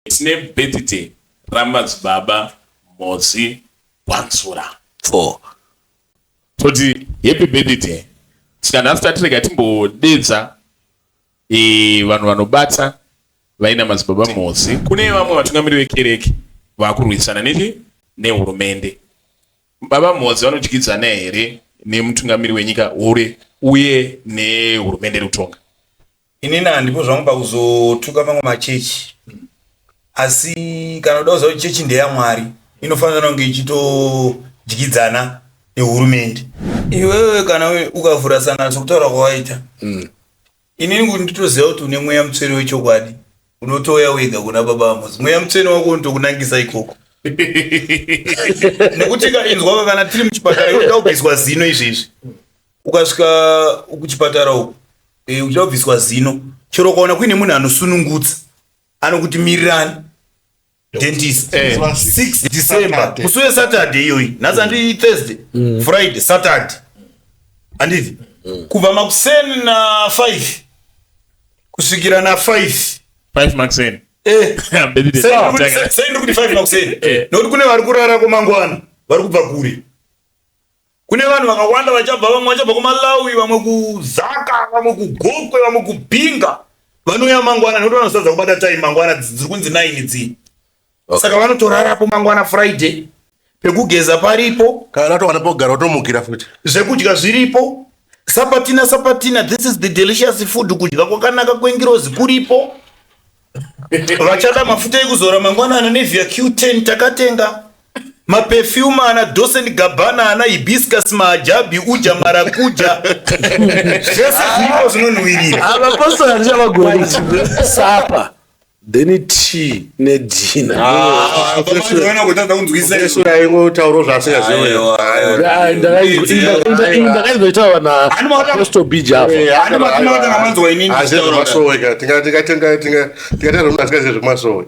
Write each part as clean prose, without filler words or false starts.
Tine birthday ramadzibaba Mhozi Gwanzura. 4. Toti happy birthday. Saka nhasi tatirega timbodedza e, vanhu vanobata vaina madzibaba Mhozi. Kune vamwe vatungamiri vekereke vakurwisana nechi nehurumende. Baba Mhozi vanodyidzana here nemutungamiri wenyika hure uye nehurumende iri kutonga? Inini handipo zvangu pakuzotuka mamwe machechi asi kana uda kuziva kuti chechi ndeyamwari inofanira kunge ichitodyidzana nehurumende. Iwewe kana ukavhura sangano sokutaura kwawaita mm. Inini kuti nditoziva kuti une mweya mutsvene wechokwadi unotouya wega kuna baba vaMozi mweya mutsvene wako unotokunangisa ikoko nekuti inzwaka kana tiri muchipatara unoda kubviswa zino izvezvi ukasvika kuchipatara uku eh, uchida kubviswa zino chero ukaona kuine munhu anosunungutsa anokuti mirirani dentist 6 eh. December musi wesaturday iyoyi nhasi handi Thursday mm. Friday Saturday handiti mm. kubva makuseni na 5 kusvikira na 5 5 makuseni eh. Sei ndiri kuti 5 makuseni eh. Nokuti kune vari kurara komangwana vari kubva kure Kune vanhu vakawanda vachabva, vamwe vachabva kuMalawi, vamwe kuZaka, vamwe kuGokwe, vamwe kuBinga. Vanouya mangwana nekuti vanosatadza kubata time mangwana dziri kunzi 9 dzii. Okay. Saka vanotorarapo mangwana Friday. Pekugeza paripo. Kana towana pokugara otomukira futi. Zvekudya zviripo. Sapatina sapatina this is the delicious food kudya kwakanaka kwengirozi kuripo. Vachada mafuta ekuzora mangwana ana Nevia Q10 takatenga. Maperfume ana Dolce Gabbana ana Hibiscus Maajabi Uja Marakuja. Zvese zviripo zvinonhuwirira. Ava pastor handichavagoni. Sapa then tea nedina. Ah, kutadza kunzwisisa izvo. Aingotaura zvaasingazivi. Ndakaingoitaura na Apostle B Java. Hazvezvemasowe ka tingatenga tingatenga munhu asingazivi zvemasowe.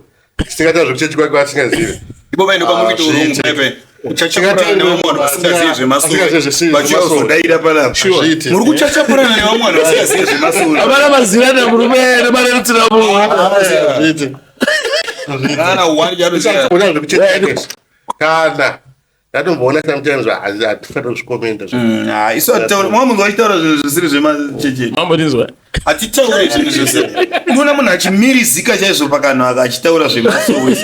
Tingaita zvekuchechi kwake asingazivi. Ipo paine pamuri kuita urungu paipai. Kuchachapurana nevamwe vanhu vasingazivi zvemasowe. Vachizodaira panapa. Muri kuchachapurana nevamwe vanhu vasingazivi zvemasowe. Havana mazirana murume nemarerutsira munhu. Hazviiti. Kana wani Kana ndatomboona sometimes hatifanira kuzvikomenda mm, ah, isu hatitauri mwa munhu vachitaura zvinhu zvisiri zvemacheche mambodinzwa hatitaure zvinhu zvese unoona munhu achimirizika chaizvo pakanhu aka achitaura zvemasowe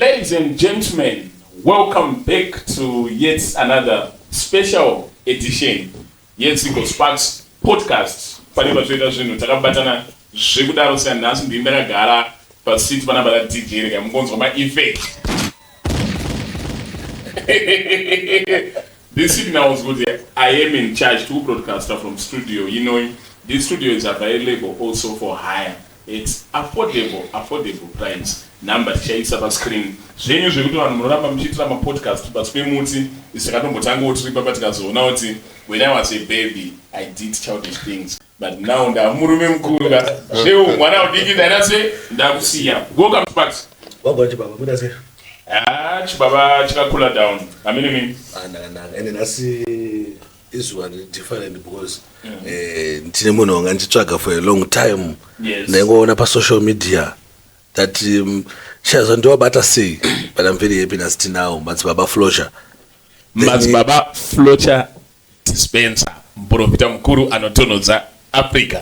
Ladies and gentlemen, welcome back to yet another special edition yeTsigo Sparks podcast. Pane patoita zvinhu takabatana zvekudaro senhasi ndini ndakagara paseat panapa la DJ rega mungonzwa maeffect. This signals kuti I am in charge to broadcaster from studio inoi. This studio is available also for hire. It's affordable, affordable price. Number tichaisa pascreen. Zvenyu zvekuti vanhu munoramba muchiitira mapodcast pasi pemuti isu takatombotangawo tiri papa tikazoona kuti when I was a baby I did childish things but now ndamurume mukuru ka zveu mwana udiki ndaita se ndakusiya. Welcome Sparks. Wagona chibaba, kuita sei? Ah, chibaba chikakula down. Amene mimi. Ah, ndakanaka. Ende nhasi izuva riri different because mm. eh, ndine munhu wanga ndichitsvaga for a long time. Yes. Ndaingoona pasocial media that um, shazo ndiwabata sei but I'm very happy nhasi tinawo madzibaba Flosha. Madzibaba Flosha Dispenser, muprofita mukuru anotonhodza Africa.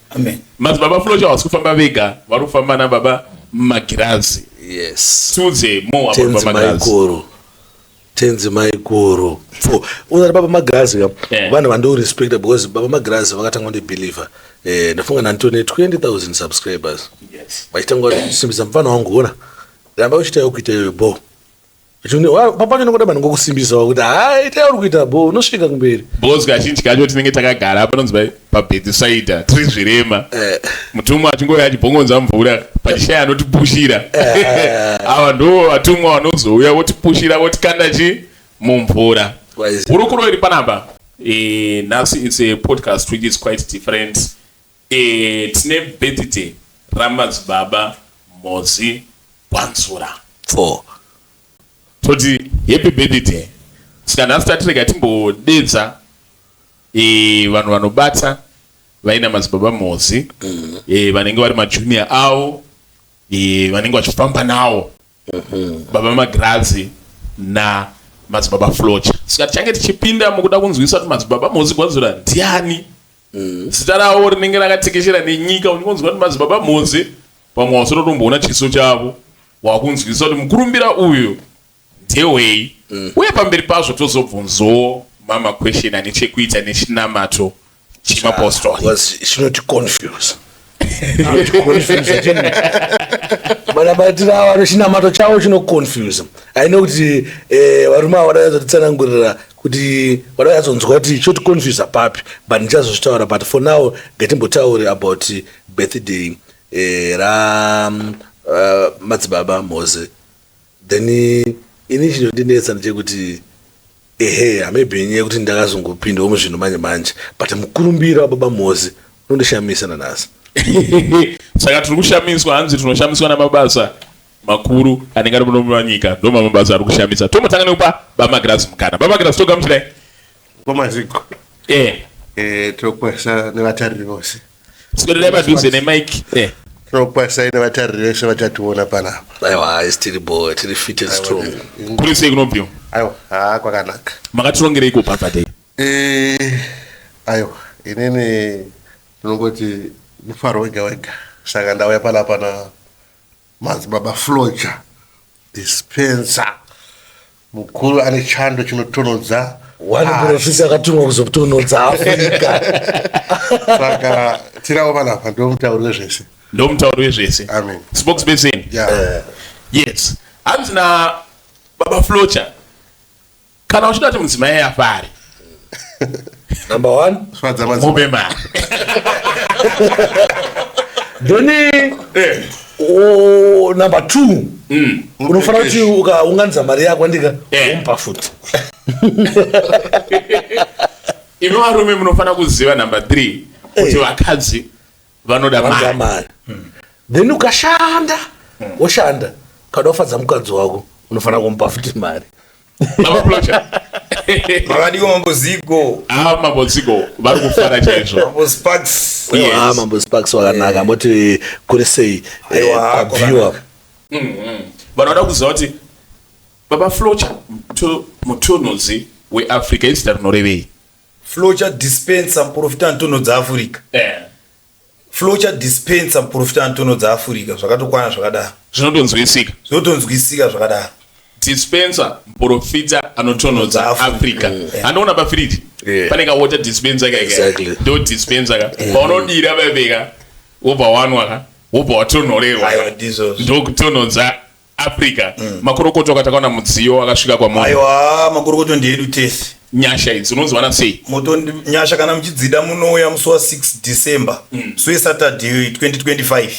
Amen. Madzibaba Flocha havasi kufamba vega, vari kufamba nababa Magirazi. Yes. Tiudze more about Tenzi baba Magirazi. Maikoro. Tenzi Maikoro. Fo, unati baba Magirazi ka. Yeah. Vanhu vandorespecta because baba Magirazi vakatanga kundibeliever. Eh, ndafunga ndanditone 20,000 subscribers. Yes. Vachitanga kundisimbisa mfana wangu ona. Ramba uchiita kuita iwe bo. Papa ndinokuda vanhu ngokusimbisawo kuti haa ita uri kuita bo unosvika kumberi. Because kazhinji kacho tinenge takagara panonzi pabhedhisaidha tiri zvirema eh. Mutumwa achingouya achibhongonza mvura pachishaya anotipushira eh. Ava ndo vatumwa vanozouya votipushira votikanda chi mumvura. Hurukuro iri panapa eh, nhasi it's a podcast which is quite different. Tine birthday Ramadzibaba Mhozi Gwanzura. 4. Toti happy birthday. Saka nhasi tatirega timbodedza vanhu vanobata vaina Madzibaba Mhozi, vanenge vari majunior avo, vanenge vachifamba nawo, Baba Magirazi na Madzibaba Flocha. Saka tichange tichipinda mukuda kunzwisa kuti Madzibaba Mhozi Gwanzura ndiani. Zita ravo rinenge rakatekeshera nenyika, uchingonzwa kuti Madzibaba Mhozi, pamwe wausototomboona chiso chavo, wakunzwisa kuti mukurumbira uyu ndewei. Uye pamberi pazvo tozobvunzowo mama question ane chekuita nechinamato chemapostori. Was chinoti confuse. Chinoti confuse. Vanabatira ava nechinamato chavo chinoconfuse. Aine kuti varume ava vada kuti vada kunyatsonzwa kuti choti confuse papi, but ndichazozvitaura. But for now ngatimbotaure about birthday ra Madzibaba Mhozi. Then ini chinondinetsa ndechekuti, ehe, maybe nyaya yekuti ndakazongopindawo muzvinhu manje manje, but mukurumbira wababa Mhozi unondishamisa nanhasi. Saka tiri kushamiswa, hanzi tinoshamiswa namabasa makuru anenge ari muno munyika. Ndo mamabasa ari kushamisa. Tombotanga nekupa Bamagirazi mukana. Bamagirazi, togamuchirai. Komaziko. Tokwasa nevatariri vose. Sikorerai padhuze nemike. Tokwasai nevatariri vese vachationa panapa. Aiwa, isi tiri bo, tiri fit and strong. Kuri sei kunobviwa? Aiwa, haa, kwakanaka. Makatirongereiko pabirthday? Aiwa, inini ndinongoti mufaro wega wega. Saka ndauya panapa na Madzibaba Floja Dispenser, mukuru ane chando chinotonhodza. One profita akatumwa kuzotonhodza Afrika. Saka tirawo panapa, ndo mutauri wezvese. Ndo mutauri wezvese. Amen. Spokesperson. Yeah. Yes, hanzi na Baba Flocha, kana uchida kuti mudzimai afare, Number one, fadza madzibaba. Mupe mari. Then oh, number two, unofanira kuti ukaunganidza mari yako, andika, womupa futi. Imi varume munofanira kuziva number 3, kuti vakadzi vanoda vanoda mari. Mari. Then ukashanda, woshanda, ukada kufadza mukadzi wako, unofanira kumupa futi mari. Baba Flocha. Makadiko, Mamboziko? Ah, Mamboziko vari kufara chaizvo. Mambo Sparks. Yes. Ah, Mambo Sparks wakanaka, amboti kuri sei Aiwa, pabviwa? kwakanaka. Vanhu vada kuziva kuti Baba Flocha mutonhodzi weAfrica, izita rinorevei? Flocha Dispenser, muprofita anotonhodza Africa. Flocha Dispenser, muprofita anotonhodza Africa, zvakatokwana zvakadaro. Zvinotonzwisika. Zvinotonzwisika zvakadaro. Dispenser, muprofita anotonhodza Africa. Africa. Handiona pafiriji pane kawater dispenser kaika. Ndo dispenser ka paunodira vaveka, wobva wanwa ka, wobva watonhorerwa. Aiwa, ndizvozvo. Ndokutonhodza Africa. Makorokoto, akatakaona mudziyo akasvika kwamuri. Aiwa, makorokoto ndeedu tese. Nyasha idzi unoziwana sei? Moto nyasha kana muchidzida, munouya musi wa6 December, musi weSaturday 2025,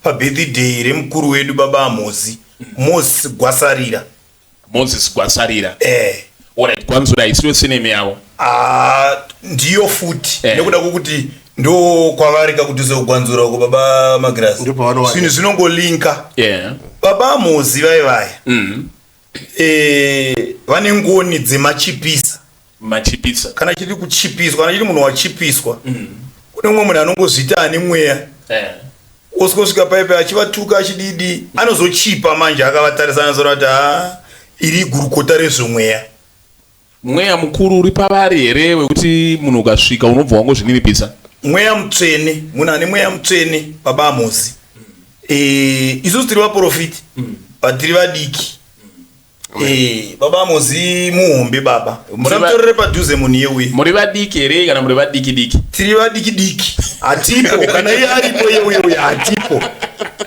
pabirthday remukuru wedu Baba Amozi, Moses Gwasarira. Moses Gwasarira. Eh. Alright, Gwanzura isiyo surname yavo? Ah, ndiyo futi. Nekuda kwokuti ndo kwavari kakudhuze kugwanzura uko, Baba Magirazi. Ndipo zvinhu zvinongolinka. Baba Amozi vai vaya, vane ngoni dzemachipisa. Machipisa. Kana chiri kuchipiswa, kana chiri munhu wachipiswa, kune mumwe munhu anongozviita ane mweya, osvika paipai achivatuka achididi, anozochipa manje akavatarisa, anozoona kuti ha, iri igurukota rezvomweya. Mweya mukuru uri pavari here wekuti munhu ukasvika unobva wangozvininipisa? Mweya mutsvene, munhu ane mweya mutsvene, Baba Amozi. Isusu tiri vaprofiti, but tiri vadiki. Baba Amozi muhombe, baba musamutorere padhuze munhu yeuye. Muri vadiki here kana muri vadiki diki? Tiri vadiki diki, hatipo. Kana iye aripo yeuye, uye hatipo.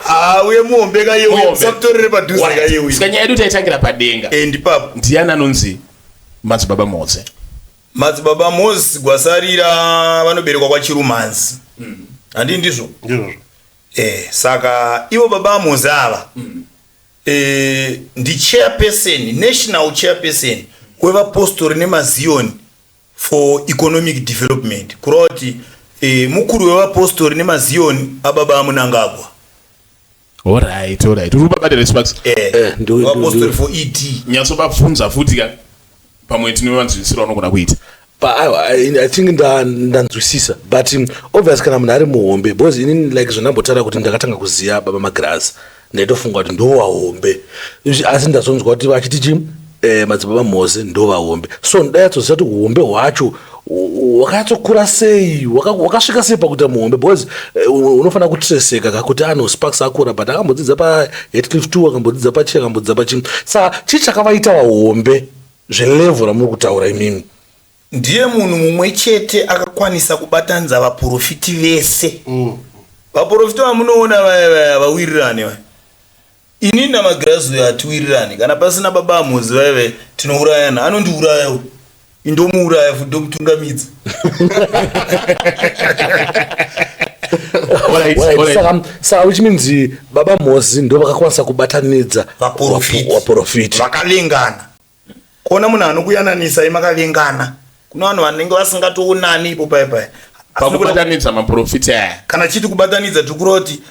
Ah, uye muhombe ka yeuye. Muhombe. Musamutorere padhuze ka yeuye. Saka nyaya yedu taitangira padenga. Ndipapo. Ndiani anonzi Madzibaba Mose? Madzibaba Moses Gwasarira vanoberekwa kwaChirumanzi, handii ndizvo? Ndizvozvo. Saka ivo Baba Amozi ava ndichairperson, national chairperson wevapostori nemazion for economic development, kureva kuti mukuru wevapostori nemazion ababa aMunangagwa. Alright, alright. Uri kubabata Sparks. Eh, vapostori for ED. Nyatsobabvunza futi ka. Pamwe tinovanzwisira unogona kuita. Aiwa, I think ndanzwisisa, but obvious kana munhu ari muhombe, because inini like zvandambotaura kuti ndakatanga kuziva Baba Magirazi, ndaitofunga kuti ndowahombe, asi ndazonzwa kuti vachiti chi Madzibaba Mhozi ndovahombe. So ndainyatsoziva kuti uhombe hwacho hwakanyatsokura sei, hwakasvika sei pakuita muhombe, because unofanira kutreseka kakuti ano Sparks akura, but akambodzidza paHatcliffe 2, akambodzidza pachi, akambodzidza pachi. Saka chii chakavaita vahombe zvelevel ramuri kutaura imimi? Ndiye munhu mumwe chete akakwanisa kubatanidza vaprofiti vese. Vaprofiti vamunoona vaya vaya vawirirane vaya, inini naMagirazi uyo hatiwirirani. Kana pasina Baba Amozi vaya vaya, tinourayana. Anondiuraya uyu, indomuuraya futi, ndomutungamidza. Saka which means Baba Mhozi ndo vakakwanisa kubatanidza vaprofiti. Vaprofiti. Vakavengana. Kuona munhu anokuyananisai makavengana, kuna vanhu vanenge vasingatoonani ipo paya paya. Pakubatanidza maprofiti aya. Kana chiti kubatanidza, tiri kureva kuti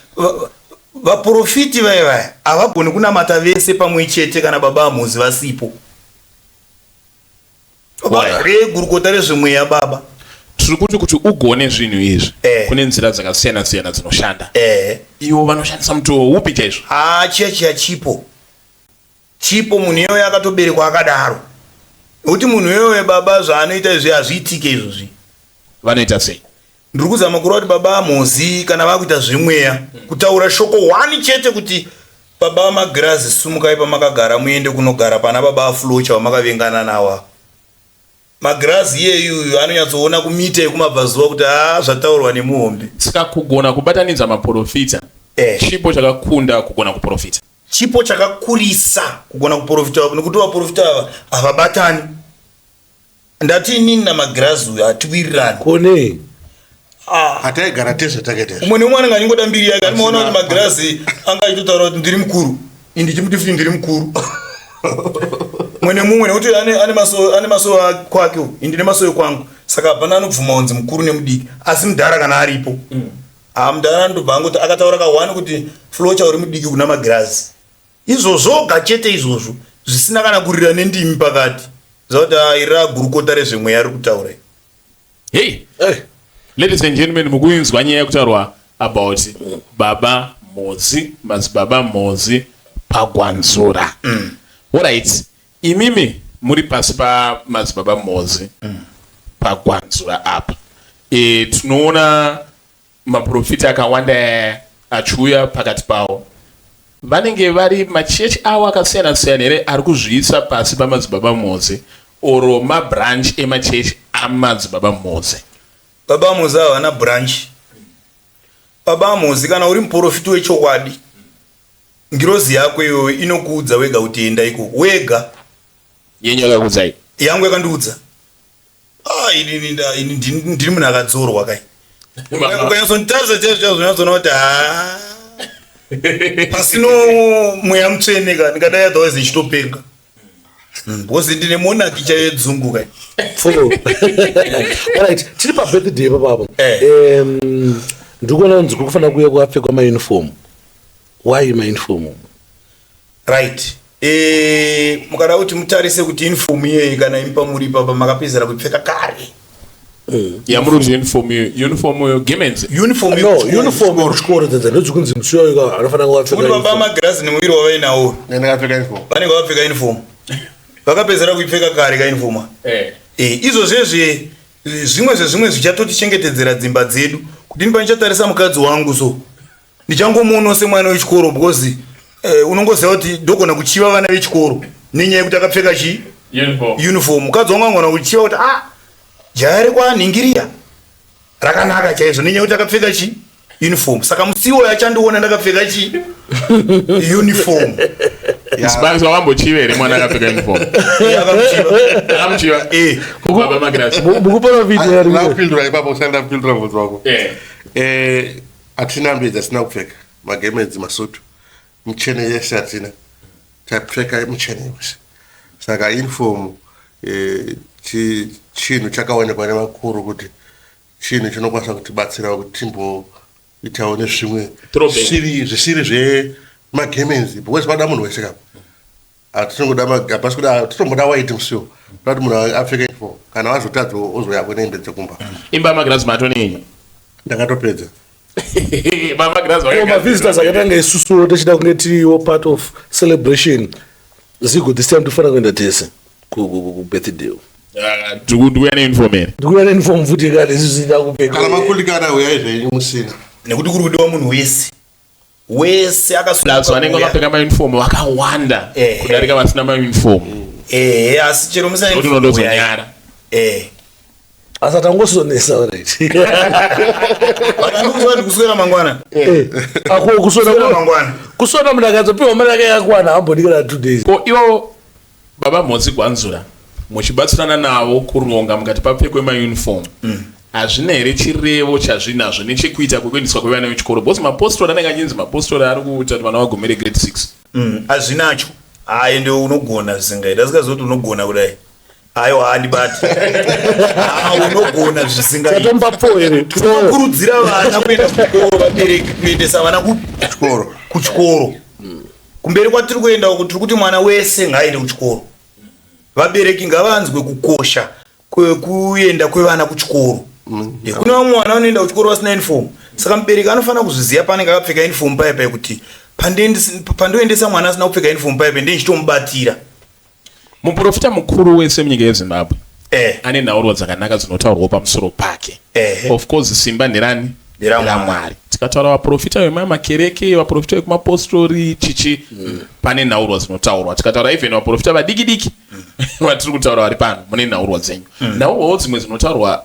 vaprofiti vaya vaya havagoni kunamata vese pamwe chete kana Baba Amozi vasipo. Regurukota rezvemweya baba. Tiri kuti ugone zvinhu izvi, kune nzira dzakasiyana siyana dzinoshanda. Ivo vanoshandisa mutoo upi chaizvo? Ha, chiya chiya chipo, chipo. Munhu iyoyo akatoberekwa akadaro, nekuti munhu iyoyo baba zvaanoita izvi hazviitike izvozvi. Vanoita sei? Ndiri kuzama kureva kuti Baba Amozi kana vakuita zvemweya, kutaura shoko one chete kuti, "Baba vaMagirazi, sumukai pamakagara muende kunogara pana Baba aFlocha vamakavengana nawo." Magirazi iyeyuyu anonyatsoona kumita yekumabvazuva kuti haa, zvataurwa nemuhombe. Saka kugona kubatanidza maprofita chipo chakakunda kugona kuprofita. Chipo chakakurisa kugona kuprofita, nekuti vaprofita ava havabatani. Ndati inini naMagirazi uyu hatiwirirani. Konei? Hataigara tese takaita izvi. Umwe neumwe anenge achingoda mbiri yake. Anomaona kuti Magirazi anga achitotaura kuti ndiri mukuru, ini ndichimuti futi ndiri mukuru, mumwe nemumwe, nekuti ane masowe kwake uku, ini ndine masowe kwangu. Saka hapana anobvuma kunzi mukuru nemudiki. Asi mudhara kana aripo, ha, mudhara anotobva angoti akataura kahwani kuti, "Flocha, uri mudiki kuna Magirazi." Izvozvoga chete izvozvo, zvisina kana kurira nendimi pakati, zakuti iri ragurukota rezvemweya riri kutaura. Hey, ladies and gentlemen, mukuinzwa nyaya yekutaurwa about Baba Mhozi, Madzibaba Mhozi paGwanzura. Alright, imimi muri pasi paMadzibaba Mhozi paGwanzura apa. Tinoona maprofita akawanda achiuya pakati pavo. Vanenge vari machechi avo akasiyana siyana here ari kuzviisa pasi paMadzibaba Mhozi, oro mabranch emachechi aMadzibaba Mhozi? Baba Mhozi havana branch. Baba Mhozi, kana uri muprofiti wechokwadi, ngirozi yako iyoyo inokuudza wega kuti enda ikoko wega. Yenyu yakakuudzai? Yangu yakandiudza. Ah, ini ndiri munhu akadzorwa kai. Ukanyatsonditarisa chaizvo chaizvo, unyatsoona kuti ha, pasino mweya mutsvene ka, ndingadai otherwise ndichitopenga, because ndine monarchy chaiyo yedzungu kai. Alright, tiri pabirthday papapo. Ndiri kuona kunzi kuri kufanira kuuya kwakapfekwa mauniform. Why mauniform? Right, mukada kuti mutarise kuti uniform iyeyi, kana imi pamuri ipapa makapedzera kuipfeka kare. Yamuri kuti uniform iyo, uniform iyo gemenzi? Uniform No. yekuchikoro. Uniform yekuchikoro dzedza ndodzikunzi musi wayo anofanira kuva Kuti baba Magirazi nemuviri wavainawo, Ndakapfeka uniform. vanenge vakapfeka uniform, vakapedzera kuipfeka kare kauniform. Izvozvezve zvimwe zvezvimwe zvichatotichengetedzera dzimba dzedu, kuti ini pandichatarisa mukadzi wangu, so ndichangomuonawo semwana wechikoro, because unongoziva kuti ndogona kuchiva vana vechikoro nenyaya yekuti akapfeka chii? Uniform. Uniform. Mukadzi wangu angona kuchiva kuti, "Ah, jaya rekwanhingiriya rakanaka chaizvo," nenyaya yekuti akapfeka chi uniform. Saka musi iwoyo achandiona ndakapfeka chi uniform. Sparks, wakambochiva here mwana akapfeka uniform? Akamuchiva. Akamuchiva? Eh. Baba Magirazi. Mukuprofita. Ndakupindura ipapo, usati ndapindura mubvunzo wako. Hatina mbidzi asina kupfeka magemenzi, masutu, michene yese hatina, tapfeka michene yose. Saka uniform chinhu chakaonekwa nevakuru kuti chinhu chinokwanisa kutibatsira kuti timbo itawo nezvimwe Throwback. zvisiri zvemagemenzi because pada munhu wese kapa hatinongoda hapasi kuda titomboda white musiwo toda kuti munhu apfeke uniform kana wazotadza ozoyako nehembe dzekumba. Imba yamagirazi matonei? Ndakatopedza. Mamagirazi. Ko mavisitors akatanga isusuwo tichida kunge tiriwo part of celebration. Zigo, this time tofanira kuenda tese kubirthday. Ndikuuya neuniform here? Ndikuuya neuniform futi kana isusu tida kupfeka. Kana makulikana uyai zvenyu musina. Nekuti kuri kudiwa munhu wese wese. Plus vanenge vakapfeka mauniform vakawanda kudarika vasina mauniform. Ehe, asi chero musina Zvekuti unondozonyara. Asi atangosonesa, right? Vanandikuziva kuswera mangwana. Ako Kuswera kusona mangwana. Kusona munhu akatsopiwa mari yake yakakwana hambodi kana 2 days. Ko ivo baba Mhodzi Gwanzura, muchibatsirana navo kuronga mukati papfekwe mauniform, hazvina here chirevo chazvinazvo nechekuita kwekuendeswa kwevana vechikoro? Because mapostori anenge achinzi mapostori ari kuita kuti vana vagumire grade 6. Hazvinacho. Hayi, ende unogona zvisingaiti, asikazivi kuti unogona kudai. Aiwa, handibati. Ha, unogona zvisingaiti. Tatomba po here? Tinokurudzira vana kuenda kuchikoro, vabereki kuendesa vana Chikoro. kuchikoro. Kumberi kwatiri kuenda uku, tiri kuti mwana wese ngaaende kuchikoro. Vabereki ngavanzwe kukosha kwekuenda kwevana kuchikoro. Kune vamwe vana vanoenda kuchikoro vasina uniform, saka mubereki anofanira kuzviziva paanenge akapfeka uniform paya paya kuti pandoendesa mwana asina kupfeka uniform paya paya ndenichitomubatira. Muprofita mukuru wese munyika yeZimbabwe ane nhaurwa dzakanaka dzinotaurwawo pamusoro pake. Of course simba nderani? NderaMwari. Ramwari. Tikataura vaprofita vemamakereke, vaprofita vekumapostori, chichi, pane nhaurwa dzinotaurwa. Tikataura even vaprofita vadiki diki vatiri kutaura vari pano, mune nhaurwa dzenyu. Nhaurwawo dzimwe dzinotaurwa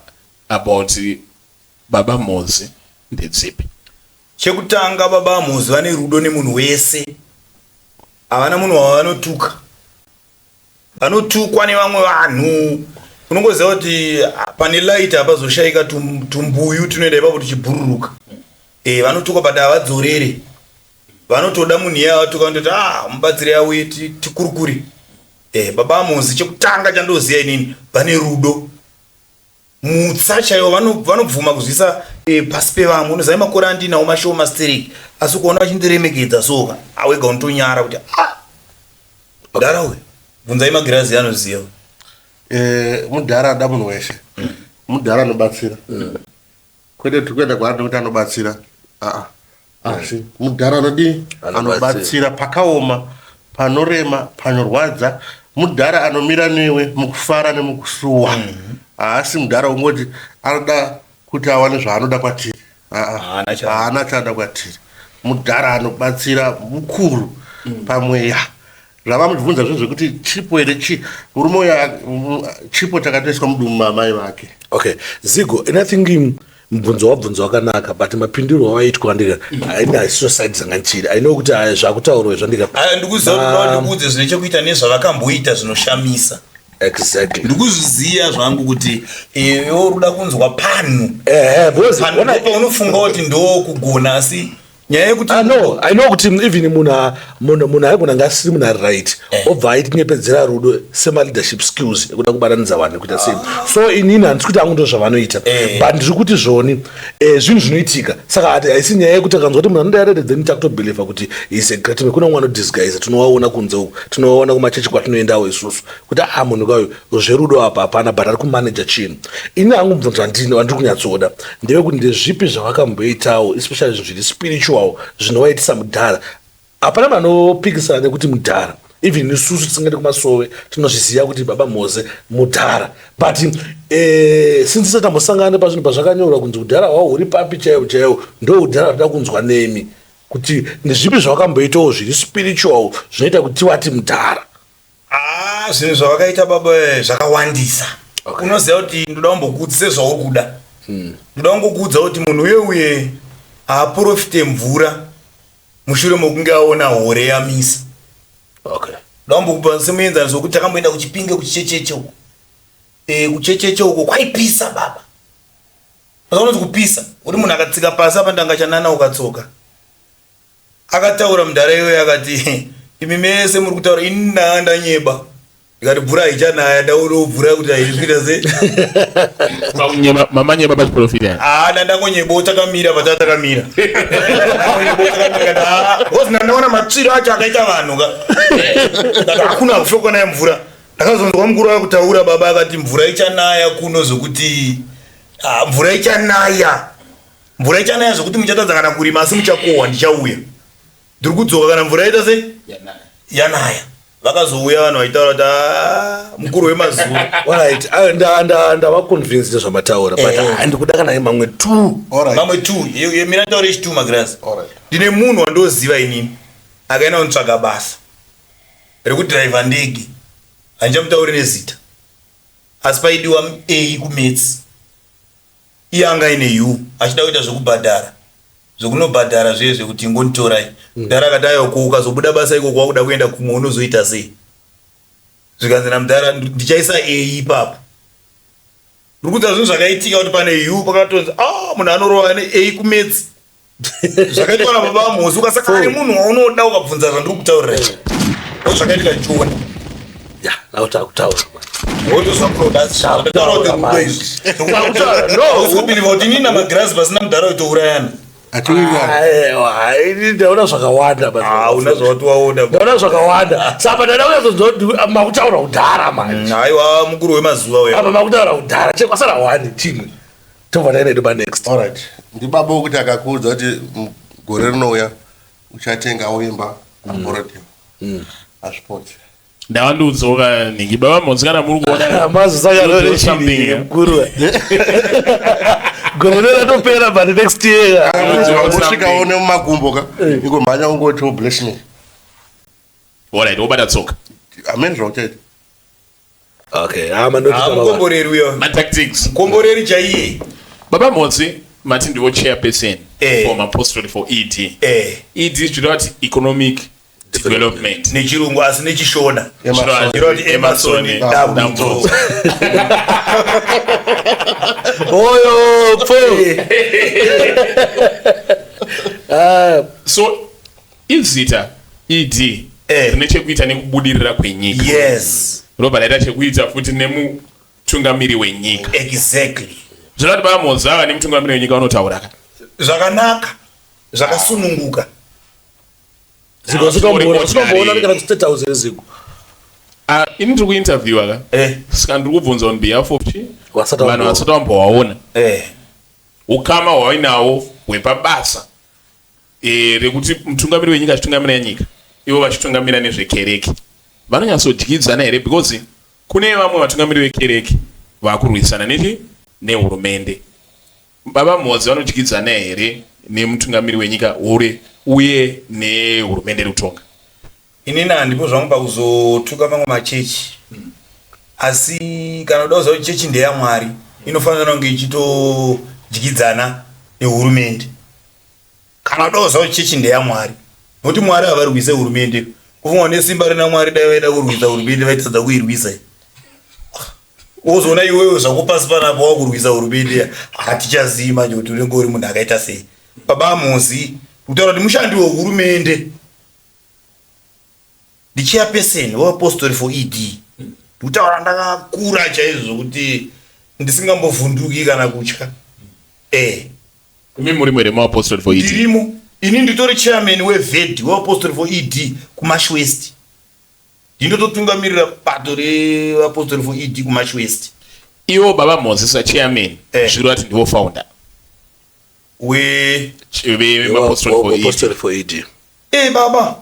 about baba Mozi ndedzipi? Chekutanga, baba Mhozi vane rudo nemunhu wese. Havana munhu wavanotuka. Vanotukwa nevamwe vanhu, unongoziva kuti ah, pane light hapazoshayika tumbuyu tunoenda ipapo tuchibhururuka. Vanotukwa, but havadzorere. Vanotoda munhu iye avatuka, vanototi, "Ah, mubatsiri auye tikurukure." Baba Mhozi, chekutanga chandoziva inini, vane rudo, mutsa chaiwo. Vanobvuma kuzvisa pasi pevamwe. Unoziva makore andinawo mashoma stereki, asi kuona vachindiremekedza soka awega unotonyara kuti, "Ah, mudhara uyu." Bvunzai magirazi, anoziva. Mudhara ada munhu wese. Mudhara anobatsira, kwete tiri kuenda kwaari nekuti anobatsira, aa, asi mudhara anodii? Anobatsira. Anobatsira pakaoma, panorema, panorwadza. Mudhara anomira newe mukufara nemukusuwa. Haasi mudhara ungoti anoda kuti awane zvaanoda kwatiri. Aa, Haana chaanoda. haana chaanoda kwatiri. Mudhara anobatsira mukuru pamweya. Zvavamubvunza zvinhu zvekuti chipo here, chi murume uyu chipo chakatoiswa mudumbu mamai vake. Okay, Zigo, and I think mubvunzo wabvunzo wakanaka, but mapindiro awaitwa ndika haina haisiso side dzanganchiri. I know kuti aya zvakutaurwa izvo ndika Aya, ndikuziva kuti unoda ndikuudze zvine chekuita nezvavakamboita zvinoshamisa. Exactly. Ndikuzviziva zvangu kuti iwe uri kuda kunzwa panhu Ehe, because panhu paunofunga kuti ndo kugona, asi nyaya yekuti Ah, no, I know kuti even munhu aigona nga asiri munhu ari right, obva aitinyepedzera rudo semaleadership skills ekuda kubatanidza vanhu nekuita sei. So inini handisi kuti angu ndo zvavanoita, but ndiri kuti zvoni zvinhu zvinoitika. Saka haisi nyaya yekuti akanzwa kuti munhu anoda yarede, then takutobelieva kuti is a great man. Kuna umwe anodisguise, tinovaona kunze uku, tinovaona kumachechi kwatinoendawo isusu kuti a munhu kauyu zverudo apa hapana, but ari kumaneja chinhu. Ini hangu mubvunzo wandiri kunyatsoda ndewekuti ndezvipi zvavakamboitawo, especially zvinhu zviri spiritual zvinovaitisa mudhara. Hapana munhu anopikisana nekuti mudhara. Even isusu tisingaende kumasowe tinozviziva kuti baba Mose mudhara, but since tisati tambosangana pazvinhu pazvakanyorwa kunzi udhara hwavo huri papi chaiwo chaiwo, ndo udhara hwatoda kunzwa nemi kuti ndezvipi zvavakamboitawo zviri spiritual zvinoita kuti tivati mudhara. Ah, zvinhu zvavakaita baba zvakawandisa. Unoziva kuti ndoda kumbokuudza sezvauri kuda, ndoda kungokuudza kuti munhu uye uye haaprofite mvura mushure mokunge aona hore yamisa. Ndoda kumbokupa semuenzaniso wekuti takamboenda kuChipinge, kuChichecheche uko. Kuchecheche uko kwaipisa baba. Unonzi kupisa kuti munhu akatsika pasi apa ndanga chanana ukatsoka. Akataura mudhara iyoyo akati, "Imi mese muri kutaura, ini ndanga ndanyeba." Ndikati mvura haichanaya, ndaonawo mvura kuti haisi kuita sei. Mamanyeba pachiprofita. Ah, ndangonyebo takamira patava takamira. Ndangonyebo takamira kati ah, because ndandaona matsviro acho akaita vanhu ka. Ndati hakuna kufa kwanaya mvura. Ndakazonzwa mukuru akutaura baba akati mvura ichanaya kuno zvokuti ah, mvura ichanaya. Mvura ichanaya zvokuti muchatadza kana kurima asi muchakohwa ndichauya. Ndiri kudzoka kana mvura yaita sei? Yanaya. Vakazouya vanhu vaitaura kuti ah, mukuru wemazuva. Alright, ah, ndava convinced nezvamataura, but ah, ndikuda kana mamwe two. Alright. Mamwe two, mira nditaure chitu magirasi. Alright. Ndine munhu wandoziva inini akaenda kunotsvaga basa rekudhiraivha ndege, handichamutauri nezita, asi paidiwa A kumaths, iye anga aine U achida kuita zvekubhadhara zvekunobhadhara zviye zvekuti ingonditorai. Mudhara akati aiwa, ko ukazobuda basa ikoko wakuda kuenda kumwe unozoita sei? Zvikanzi namudhara ndichaisa A ipapo. Ndiri kuudza zvinhu zvakaitika kuti pane U pakatonzi ah, munhu anorova ne A kumaths. Zvakaitwa nababa vaMhosi, ukasakana nemunhu waunoda ukabvunza zvandiri kutaurira izvi. Zvakaitika ndichiona. Ya, nakutaura. Wotosvakuroda rudo izvi. Usibelieve kuti inini namagirazi pasina mudhara wetourayana. Hatiwirirani. Aiwa, ini ndaona zvakawanda basi. Ah, una zvawati waona. Ndaona zvakawanda. Saka ndada kunyatsoziva kuti makutaura kudhara manje. Aiwa, mukuru wemazuva uya. Apa makutaura kudhara, chekwasara one chimwe. Tobva taenda hedu panext. Alright. Ndibaba wokuti akakuudza kuti gore rinouya uchatengawo imba kuBorrowdale. Hazvipotsi. Ndavandiudzoka nhingi baba Mhozi kana muri kuona. Mazosangana Something, nechii yeah. mukuru. Gore ratopera but next year. Usvikawo nemumakumbo ka. Ingomhanya ungoti oh, bless me. Alright, wobata tsoka. Amen zvauchaita. Okay, ah mandoti Ah, mukomboreri uyo. Matactics. Mukomboreri chaiye. Baba Mhozi mati ndivo chairperson Eh. for Mapostori for ED. Eh. ED zvichireva kuti economic development. Nechirungu asi nechishona. Emerson. Zvireva kuti Emerson Emerson Dambudzo. Oyo po. Ah, So izita ED Eh. rine chekuita nekubudirira kwenyika. Yes. Robva raita chekuita futi nemutungamiri wenyika. Exactly. Zvireva kuti baba Mhozi ava nemutungamiri wenyika vanotaura ka. Zvakanaka. Zvakasununguka. Ziko sitomboona kana state house reziko. Ah, ini ndiri kuinterviewa ka. Eh. Saka ndiri kubvunza on behalf of chi? Vasati Vanhu vasati vambovaona. Eh. Ukama hwainawo hwepabasa rekuti mutungamiri wenyika achitungamira nyika, ivo vachitungamira nezvekereke, vanonyatsodyidzana here? Because kune vamwe vatungamiri vekereke vakurwisana nechi nehurumende. Baba Mhozi vanodyidzana here nemutungamiri wenyika ure uye nehurumende iri kutonga? Inini handipo zvangu pakuzotuka mamwe machechi, asi kana uda kuziva kuti chechi ndeyaMwari inofanira kunge ichitodyidzana nehurumende. Kana uda kuziva kuti chechi ndeyaMwari, nokuti Mwari havarwise hurumende. Kufunga nesimba rina Mwari, dai vaida kurwisa hurumende vaitadza kuirwisa. Wozoona iwewe zvako pasi panapa wakurwisa hurumende, hatichazii manje kuti unenge uri munhu akaita sei. Baba Mhozi kutaura kuti mushandi wehurumende, ndichairperson weapostori for ED, ndikutaura ndakakura chaizvo zvokuti ndisingambovhunduki kana kutya. Imi muri mwere muapostori for ED? Ndirimo ini, nditori chairman weved weapostori for ED kuMash West. Ndinototungamirira bato reapostori for ED kuMash West. Ivo baba Mhozi sachairman, zvireva kuti ndivo founder we vemapostori for ED? Apostle for ED. Baba,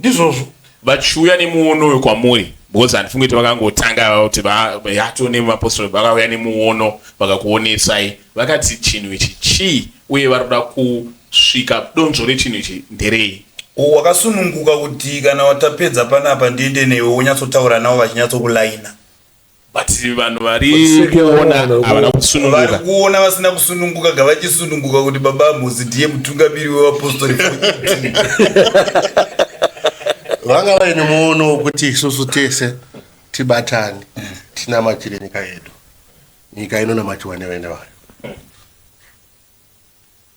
ndizvozvo. Vachiuya nemuono uyu kwamuri, because handifungi kuti vakangotanga kuti yato nemapostori, vakauya nemuono vakakuonesai, vakati chinhu ichi chii uye vari kuda kusvika donzvo rechinhu ichi nderei? Wakasununguka kuti kana watapedza panapa ndiende newe wonyatsotaura navo vachinyatsokulaina. But vanhu vari kuona havana Vari kusununguka. Kuona vasina kusununguka ngavachisununguka kuti baba Mhozi ndiye mutungamiri wevapostori for ED. Vanga vaine muono wokuti isusu tese tibatane tinamatire nyika yedu. Nyika inonamatiwa nevene vayo.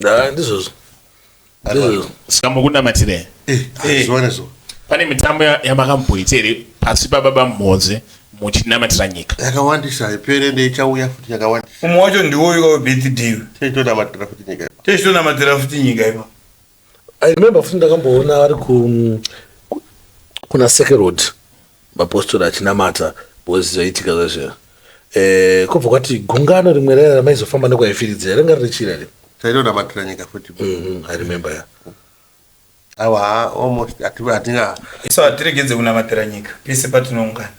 Ah, ndizvozvo. Ndizvozvo. Saka mukunamatira Zuva nezuva. Pane mitambo yamakamboita here? pasi pababa Mhoze muchinamatira nyika. Yakawandisa haipere ende ichauya futi yakawandisa. Umwe wacho ndiwoyu ka webirthday. Tichitonamatira futi nyika. Tichitonamatira futi nyika ipa. I remember futi ndakamboona vari ku kuna Seke Road mapostori achinamata because zvaiitika zvazviya. Eh, kobva kwati gungano rimwe raya ramaizofamba nekwaifiridzira ranga riri chii rari? Taitonamatira nyika futi. I remember yeah. Awa haa almost hatinga. Isu hatiregedze kunamatira nyika pese patinoungana.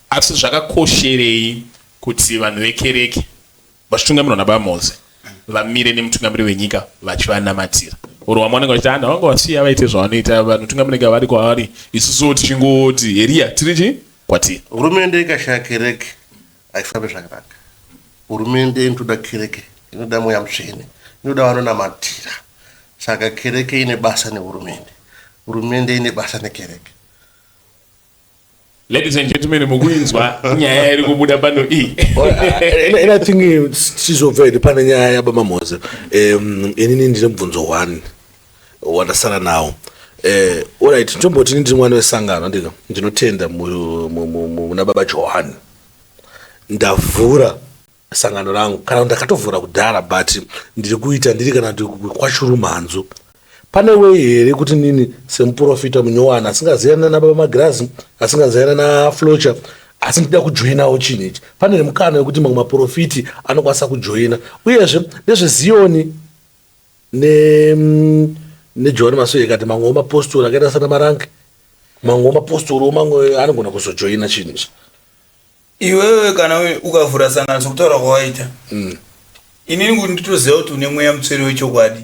Asi zvakakosherei kuti vanhu vekereke vachitungamirwa nababa Moze vamire nemutungamiri wenyika vachivanamatira or vamwe vanenge vachiti hana vanga vasiya vaite zvavanoita vanotungamira nyika vari kwavari isusuwo tichingoti heriya tiri chi kwatiri. Hurumende ikashaya kereke haifambi zvakanaka. Hurumende inotoda kereke, inoda mweya mutsvene, inoda vanonamatira. Saka kereke ine basa nehurumende, hurumende ine basa nekereke. Ladies and gentlemen, mukuinzwa nyaya iri kubuda pano iyi. And I think tizobva hedu pane nyaya yababa Mhoze. Inini ndine mubvunzo one wandasara nawo. Alright, tomboti ndiri mwana wesangano ndika ndinotenda muna baba Johani. Ndavhura sangano rangu kana ndakatovhura kudhara but ndiri kuita ndiri kana kwachurumhanzu pane wei here kuti nini semuprofita munyowani asingaziyana nababa magirazi asingaziyana naflocha asi ndida kujoinawo chinhu ichi pane mukana wekuti mamwe maprofiti anokwanisa kujoina uyezve nezveziyoni nejohani masowe ikati mamwewo mapostori akaita sana marange mamwewo mapostoriwo mamwe anogona kuzojoina chinhu ichi. Iwewe kana ukavhura sangano sokutaura kwawaita inini kuti nditoziva kuti une mweya mutsvene wechokwadi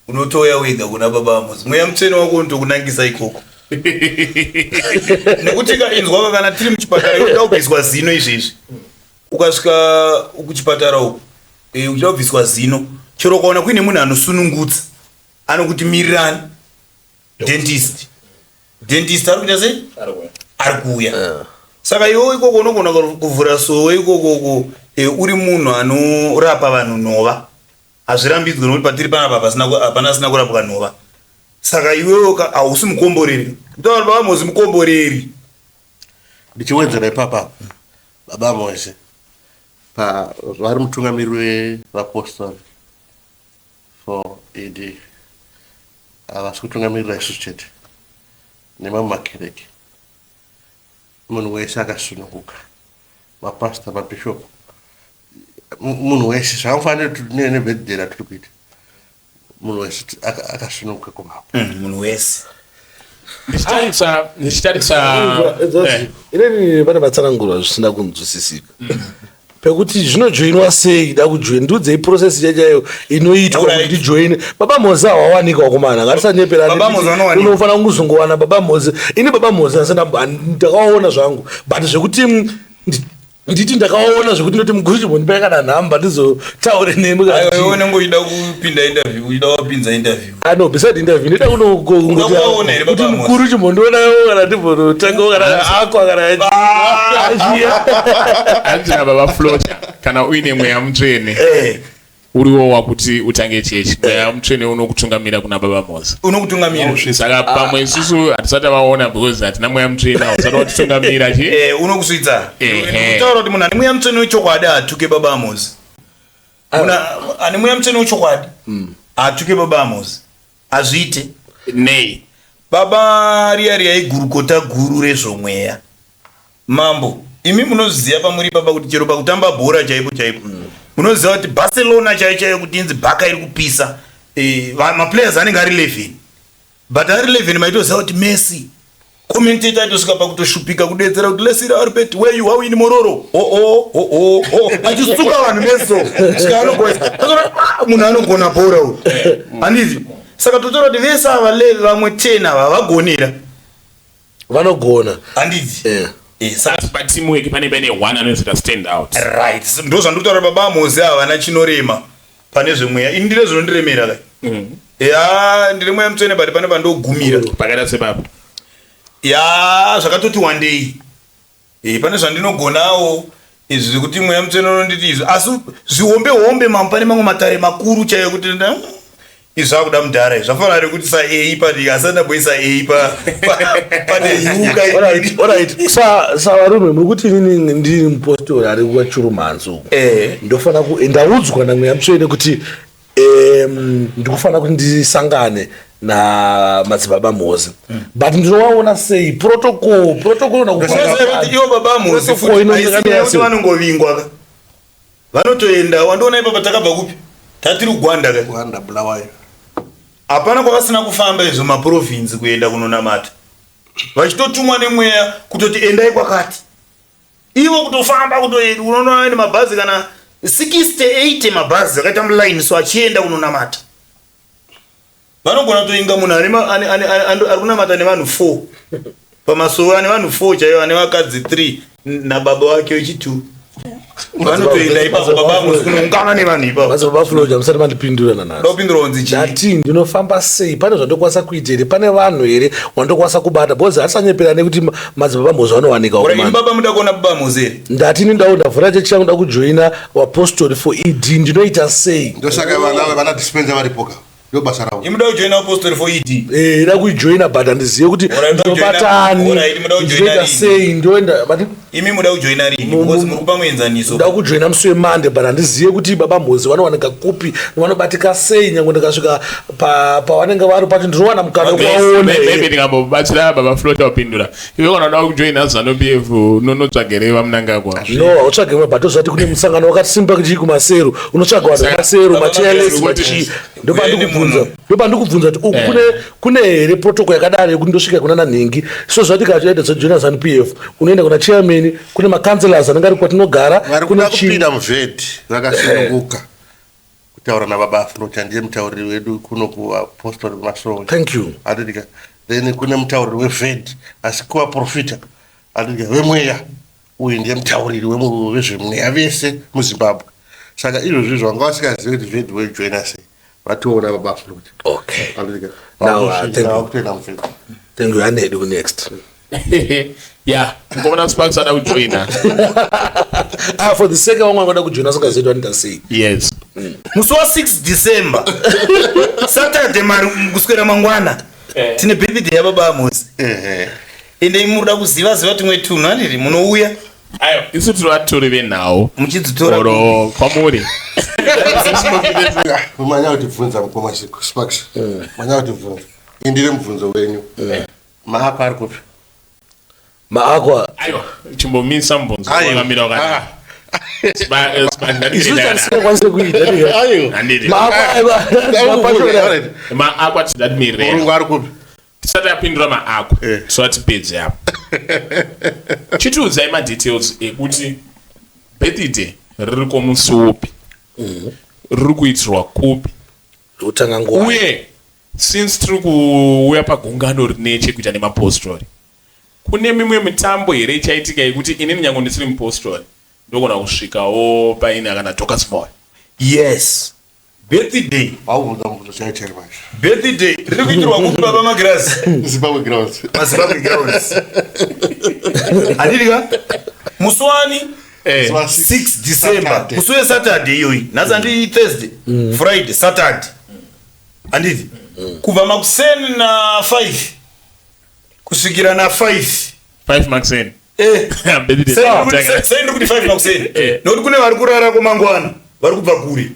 unotouya wega kuna baba vaMozi mweya mutsvene wako unotokunangisa ikoko nekuti inzwaka kana tiri muchipatara unoda kubviswa zino izvezvi ukasvika kuchipatara uku uchida kubviswa zino chero ukaona kuine munhu anosunungutsa anokuti mirirani dentist dentist ari kuita sei ari kuuya saka iwe ikoko unogona kuvhura sowe ikokoko uri munhu anorapa vanhu nhova hazvirambidzwe nokuti patiri panapa hapana asina kurapwa nhova saka iwewe hausi mukomboreri kutaura baba Mozi mukomboreri. Ndichiwedzera ipapa baba Mozi pa vari mutungamiri wevapostori for ED havasi kutungamirira isusu chete nemamwe makereke munhu wese akasununguka mapastor mabishop munhu wese zvamufanira nebirthday ratiri kuita munhu wese akasununguka kuvapo. Munhu wese. Ndichitarisa ndichitarisa Inini pane vatsanangurwa zvisina kunzwisisika pekuti zvinojoinwa sei da kujoin ndiudzei process chaiyo inoitwa kuti ndijoine baba Mhoze hawawanika wakomana ngatisanyeperane. Baba Mhoze vanowanikwa. Unofanira kuzongowana baba Mhoze ini baba Mhoze ndakawaona zvangu but zvekuti nditi ndakaona zvekuti ndoti mukuru chimbondipai kana nhamba ndizotaure nemi kana Aiwa, chii. iwe unenge uchida kupinda interview, uchida wapinza interview. Ah, no, beside interview ndida Unoda kuvaona here kuti baba Mhoze? mukuru chimbondionawo kana ndimbonotangawo kana akwa kana achiya. Hanzi nababa Flocha kana uine mweya mutsvene uriwo wakuti utange chechi mweya mutsvene unokutungamira kuna baba Mhoze. Unokutungamira. Saka pamwe isusu hatisati tavaona because hatina mweya mutsvene hausati watitungamira chi Unokusvitsa. Ehe. Kutaura kuti munhu ane mweya mutsvene wechokwadi haatuke baba Mhoze. Munhu ane mweya mutsvene wechokwadi haatuke baba Mhoze. Hazviite. Nei? Baba riya riya igurukota guru rezvomweya. Mambo, imi munoziva pamuri baba kuti chero pakutamba bhora chaipo chaipo. Munoziva kuti Barcelona chaiyo chaiyo kuti inzi Barca iri kupisa. Maplayers anenge ari 11. But ari 11 maitoziva kuti Messi commentator aitosvika pakutoshupika kudetsera kuti Leslie Albert where you are in Mororo. Oh oh oh oh oh. Achisuka vanhu meso. Svika anogona. Munhu anogona bhora uyu. Handiti? Saka totaura kuti vese ava vamwe 10 ava vagonera. Vanogona. Handiti? Saka Asi pateamwork pane paine one anozoita stand out. Right. Ndo zvandikutaura baba Mhoze havana chinorema pane zvemweya. Ini ndine zvinondiremera kai. Ya, ndine mweya mutsvene but pane pandogumira. Pakaita sepapo. Ya, zvakatoti wandei. Pane zvandinogonawo izvi zvekuti mweya mutsvene unonditi izvi. Asi zvihombe hombe mambo pane mamwe matare makuru chaiyo kuti Izvi zvakuda mudhara izvi zvafanana nekuti sa a pane asati ndamboisa a pane u alright sa varume muri kuti inini ndiri mupostori ari kuchurumhanzi uku eh. ndofanira ku ndaudzwa namweya mutsvene kuti ndikufanira kuti ndisangane namadzibaba Mhozi mm. but ndinovaona sei protocol protocol ivo baba Mhozi futi vanongovingwa vanotoenda wandiona ipapa takabva kupi tatiri kugwanda ka Gwanda Bulawayo. Hapana kwavasina kufamba izvo maprovince kuenda kunonamata vachitotumwa nemweya kutoti endai kwakati ivo kutofamba kutoenda unoona aine mabhazi kana 60 80 mabhazi akaita muline so achienda kunonamata vanogona kutoinga munhu ari kunamata nevanhu 4 pamasowe ane vanhu 4 chaivo ane vakadzi 3 nababa wake wechi2 vanotoenda ipapo baba vangu kunoungana nevanhu ipapo. Madzibaba Floja musati mandipindura nanhasi. Ndopindura kunzi chii? Ndati ndinofamba sei? Pane zvandokwanisa kuita here? Pane vanhu here wandokwanisa kubata? Because hatisanyepera nekuti madzibaba Mhozi vanowanika Ora imi baba muda kuona baba Mhozi here? Ndati ini ndawo ndavhura chechi yangu ndakujoina vapostori for ED ndinoita sei? Ndosaka vana vana dispenser varipo ka. Ndobasa ravo. Imi muda kujoina vapostori for ED? Eh, ida kuijoina but handizive kuti ndinobatani. Ndinoita sei? Ndoenda but imi muda kujoina rini because muri kupa muenzaniso. Ndoda kujoina musi weMonday but handizive kuti baba Mhozi vanowanika kupi, vanobatika sei nyangwe ndikasvika pavanenge vari pacho ndinowana mukana wekuvaona. Maybe ndingambobatsira baba Flota kupindura. Iwe kana uda kujoina Zanu PF unonotsvagerei vaMnangagwa? No, hautsvage but tozvati kune musangano wakasimba chii kumaseru, unotsvaga vanhu vemaseru, machairless, machii. Ndopandikubvunza, ndopandikubvunza kuti uku kune kune here protocol yakadaro yekuti ndosvika kuna nanhingi. So zvati kana uchienda kujoina Zanu PF unoenda kuna chairman, kune macouncillors anenge ari kwatinogara, Vari kune kuda chii. kupinda muvheti vakasununguka kutaura nababa Flota ndiye mutauriri wedu kuno kuapostori Masowe. Thank you. Andidika. Then kune mutauriri wevheti asi kuvaprofita andidika vemweya uyu ndiye mutauriri wezvemweya vese muZimbabwe. Saka izvozvi izvo vanga vasingazivi kuti vheti voijoina sei. Vatoona baba Flota. Okay. Andidika. Now, thank you. Vakutoenda muvheti. Thank you. Anedu next. Yeah, mukomana Sparks ada kujoina. Ah, for the sake vamwe vanoda kujoina singazivi vanoita sei. Yes. Musi wa 6 December Saturday mari kuswera mangwana tine birthday yababa Mhozi. Ende imi munoda kuziva ziva tumwe tunhu handiti munouya Ayo, isu tiri vatori venhau. Muchidzitora Oro kwamuri. Manya kutibvunza mukoma Sparks. Manya kutibvunza. Indire mubvunzo wenyu. Maakwa ari kupi? Maakwa. Aiwa, chimbomisa mubvunzo wakamira wakadai. Isu chatisingakwanise kuita. Handiti. Maakwa aiwa. Maakwa tidatimirira. Murungu ari kupi? Tisati apindura maakwa. Tisati tipedze apo. Chitiudzai madetails ekuti birthday riri komusi upi? Riri kuitirwa kupi? Kutanga nguva. Uye since tiri kuuya pagungano rine chekuita nemapostori, kune mimwe mitambo here ichaitika yekuti inini nyange ndisiri mupostori ndogona kusvikawo paine kana Dorcas Moyo? Yes. Birthday. Waubvunza mubvunzo chaiyo chaiyo manje. Birthday riri kuitirwa kupi baba Magirazi? Zimbabwe Grounds. PaZimbabwe Grounds. Handiti ka? Musi wani? 6 December. Musi weSaturday iyoyi. Nhasi handi Thursday, Friday, Saturday. Handiti? Kubva makuseni na 5 kusvikira na 5. 5 makuseni. Sei ndiri kuti 5 makuseni? Nokuti kune vari kurara komangwana, vari kubva kure.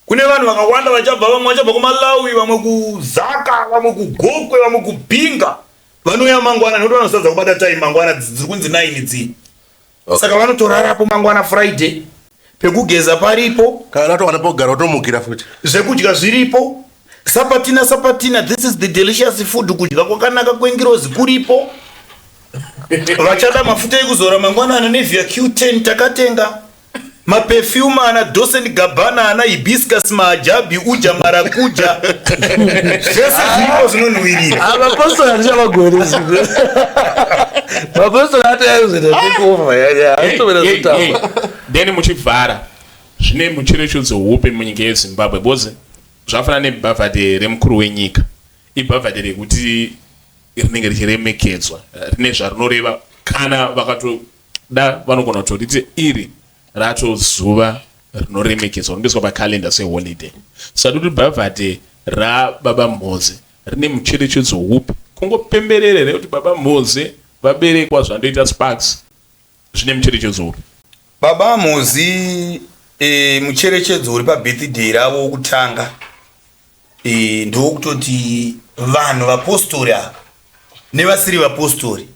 Kune vanhu vakawanda vachabva, vamwe vachabva kuMalawi, vamwe kuZaka, vamwe kuGokwe, vamwe kuBinga. Vanouya mangwana nekuti vanosatadza kubata time mangwana dziri kunzi 9 dzii. Saka vanotorarapo mangwana Friday. Pekugeza paripo. Kana watowana pekugara wotomukira futi. Zvekudya zviripo. Sapatina sapatina this is the delicious food kudya kwakanaka kwengirozi kuripo. Vachada mafuta ekuzora mangwana ana Nevia Q10 takatenga. Maperfume ana Dolce Gabbana ana Hibiscus Maajabi Uja Marakuja. Zvese zviripo zvinonhuwirira. Mapostori handichavagoni zvinhu. Mapostori ataizoita take over yaya. Hachitomira zvotamba. Then muchivhara zvine mucherechedzo upi munyika yeZimbabwe because zvafanana nebhavhadhe remukuru wenyika. Ibhavhadhe rekuti rinenge richiremekedzwa rine zvarinoreva kana vakatoda vanogona kutoriti iri ratozuva rinoremekedzwa, rinoiswa pacalendar seholiday. Saka kuti birthday rababa Mhoze rine mucherechedzo upi? Kungopemberere here kuti baba Mhoze vaberekwa zvandoita Sparks, zvine mucherechedzo upi? Baba Mhozi, mucherechedzo uri pabirthday ravo wokutanga ndowokutoti vanhu vapostori ava nevasiri vapostori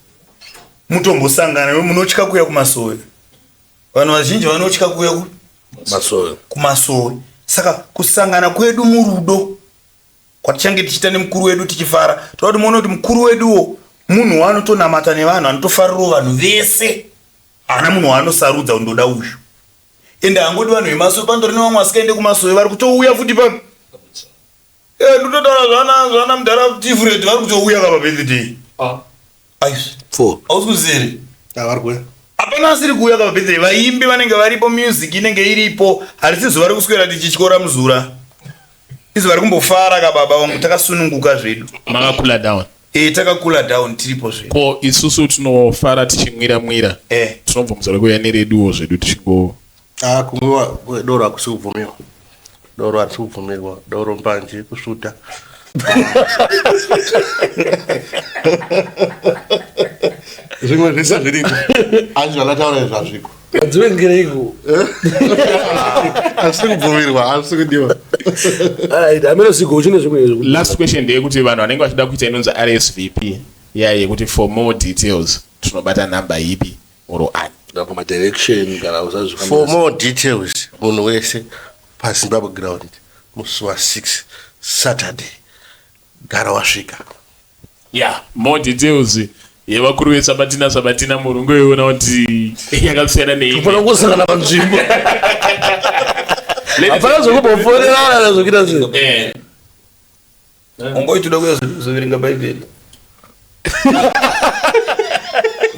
mutombosangana. Munotya kuuya kumasowe, vanhu vazhinji vanotya kuuya masowe. Kumasowe. Saka kusangana kwedu murudo kwatichange tichiita nemukuru wedu tichifara, toda kuti muone kuti mukuru weduwo munhu waanotonamata nevanhu, anotofarirawo vanhu vese, haana munhu waanosarudza kuti ndoda uyu. Ende hangodi vanhu vemasowe, pandori nevamwe vasikaende kumasowe vari kutouya futi papi. Ndototaura zvana mudhara Tifureti, vari kutouya kapa birthday aizvi. Four. Hausi kuziva? Avari kuuya. Hapana asiri kuuya kapa birthday. Vaimbi vanenge varipo, music inenge iripo. Harisi zuva rekuswera tichityora muzura, izuva rekumbofara kababa vangu, takasununguka zvedu. Makakula down. Takakula down, tiripo zvedu. Ko isusu tinofara tichimwira mwira, tinobvumidza kuuya nereduwo zvedu tichingo Ah, kumwiwa doro hakusi kubvumiwa, doro harisi kubvumirwa, doro, mbanje, kusvuta. Zvimwe zvese zviriko, asi zvandataura izvi hazviko. Adzivengereiko? Hazvisi kubvumirwa, hazvisi kudiwa. Alright, amene sigo uchine zvimwe Last question ndeyekuti vanhu vanenge vachida kuita inonzi RSVP iya yekuti for more details tinobata nhamba ipi or ani? Kana madirection kana usazvifambira. For more details, munhu wese paZimbabwe Ground musi wa6 Saturday, gara wasvika. Yeah, more details yevakuru veSabatina, Sabatina murungu yoiona kuti yakasiyana neimwe. Kufanira kungosangana panzvimbo, hapana zvokumbofonerana zvokuita zvinhu. Ungoitoda kuya zoverenga Bhaibheri.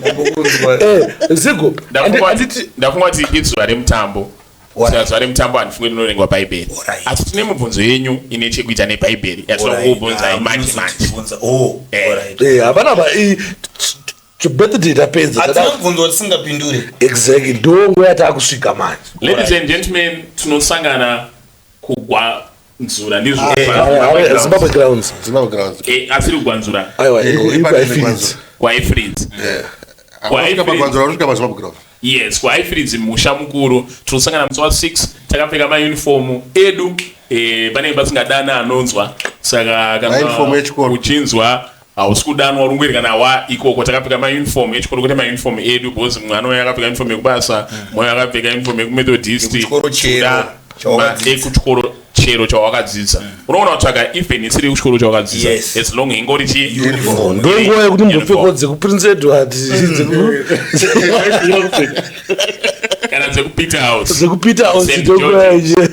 Ndambokunzwa. Zigo. Ndafunga kuti izuva remutambo. Alright. Saka zuva remutambo handifungi rinoverengwa Bhaibheri. Alright. Asi tine mibvunzo yenyu ine chekuita nebhaibheri yatinoda kukubvunzai manje manje. Munozotibvunza. Oh, alright. Hapana pa birthday tapedza. Hatina mubvunzo watisingapindure. Exactly, ndonguva yataakusvika manje. Ladies and gentlemen, tinosangana kuGwanzura, ndizvo? Zimbabwe Grounds. Zimbabwe Grounds. Asiri kuGwanzura? Aiwa, iri ipane kuIfields. KwaIfrids. Wasvika paGwanzura, wasvika paZimbabwe Ground. Yes, kuHighfields, musha mukuru. Tinosangana musi wa6 takapfeka mayunifomu edu. Panenge pasingadana anonzwa, saka kana Mauniform echikoro. uchinzwa hausi kudanwa, urungweri kana wa ikoko takapfeka mayunifomu echikoro, kwete mayunifomu edu, because mumwe anouya akapfeka uniform yekubasa, mumwe akapfeka uniform yekuMethodist. Yekuchikoro chero chawakadzidza. Ekuchikoro chero chawakadzidza unoona kutsvaka, even isiri kuchikoro chawakadzidza, as long ingori chi Uniform. Ndonguva yekuti mbopfeko dzekuPrince Edward, kana dzekuPeter House. Dzekupeter House. St. Ndonguva George's. ichi.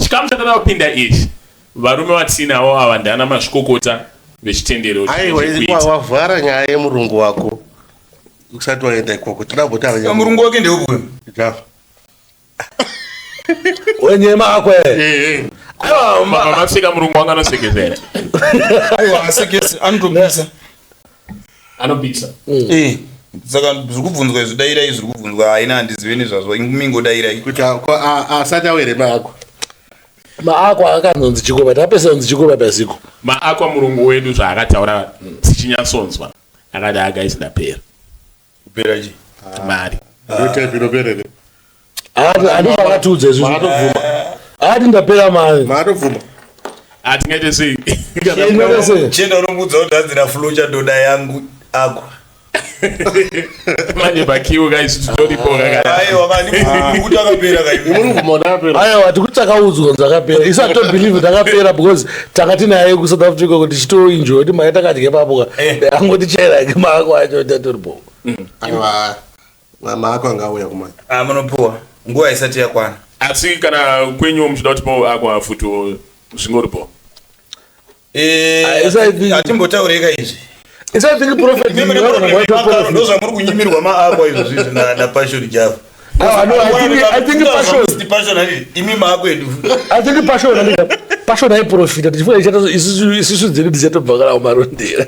Chikamu chatada kupinda ichi, varume vatinavo ava ndana mazvikokota vechitendero Aiwa, chekuita. wavhara nyaya yemurungu wako usati waenda ikoko, tinambotaura nyaya. Murungu wake ndeupi? Java. Wenyema akwe. Aiwa, Mabva maseka, murungu wanga anosekezera. Aiwa, asekesi, anotopisa. Anopisa. Saka zviri kubvunzwa izvi, dairai zviri kubvunzwa, haina, handizive nezvazvo, mingodairai. Kuti asati awere maako. Maakwa akanzonzi chikopa, tapesa nzi chikopa paziko. Maakwa, murungu wedu zvaakataura tichinyatsonzwa, akati agaisi ndapera. Kupera chi? Mari. Ndotype inoperere. Handizvo akatiudza izvizvo. Maatobvuma. Ati ndapera mari. Maatobvuma. Atingaite sei? Inoita sei? Chienda unomudza kuti hanzi naflo chandoda yangu akwa. Manje pakiwo kaisi titoripo kakana. Aiwa, kandikuti akapera kai. Muri kubvuma ndakapera. Aiwa, tikuti takaudzwa kunzi akapera, isu hatobelieve takapera because takati naye kuSouth Africa kuti tichitoenjoy kuti mari takadya ipapo ka. Angotichaira maako acho, tatoripo. Aiwa, maako angauya kumana. Ah, munopuwa nguva isati yakwana. Asi kana kwenyuwo muchida kuti po akwa futi zvingoripo. Hatimbotaureka izvi. Isa think prophet. Ndozvamuri kunyimirwa maakwa izvo zvizvi naPassion Java. Ah, no, I think Passion. Passion, imi maako edu. I think Passion andika. Passion aiprofita tichifunga ichata isusu dzedu dzichatobva kana kumarondera.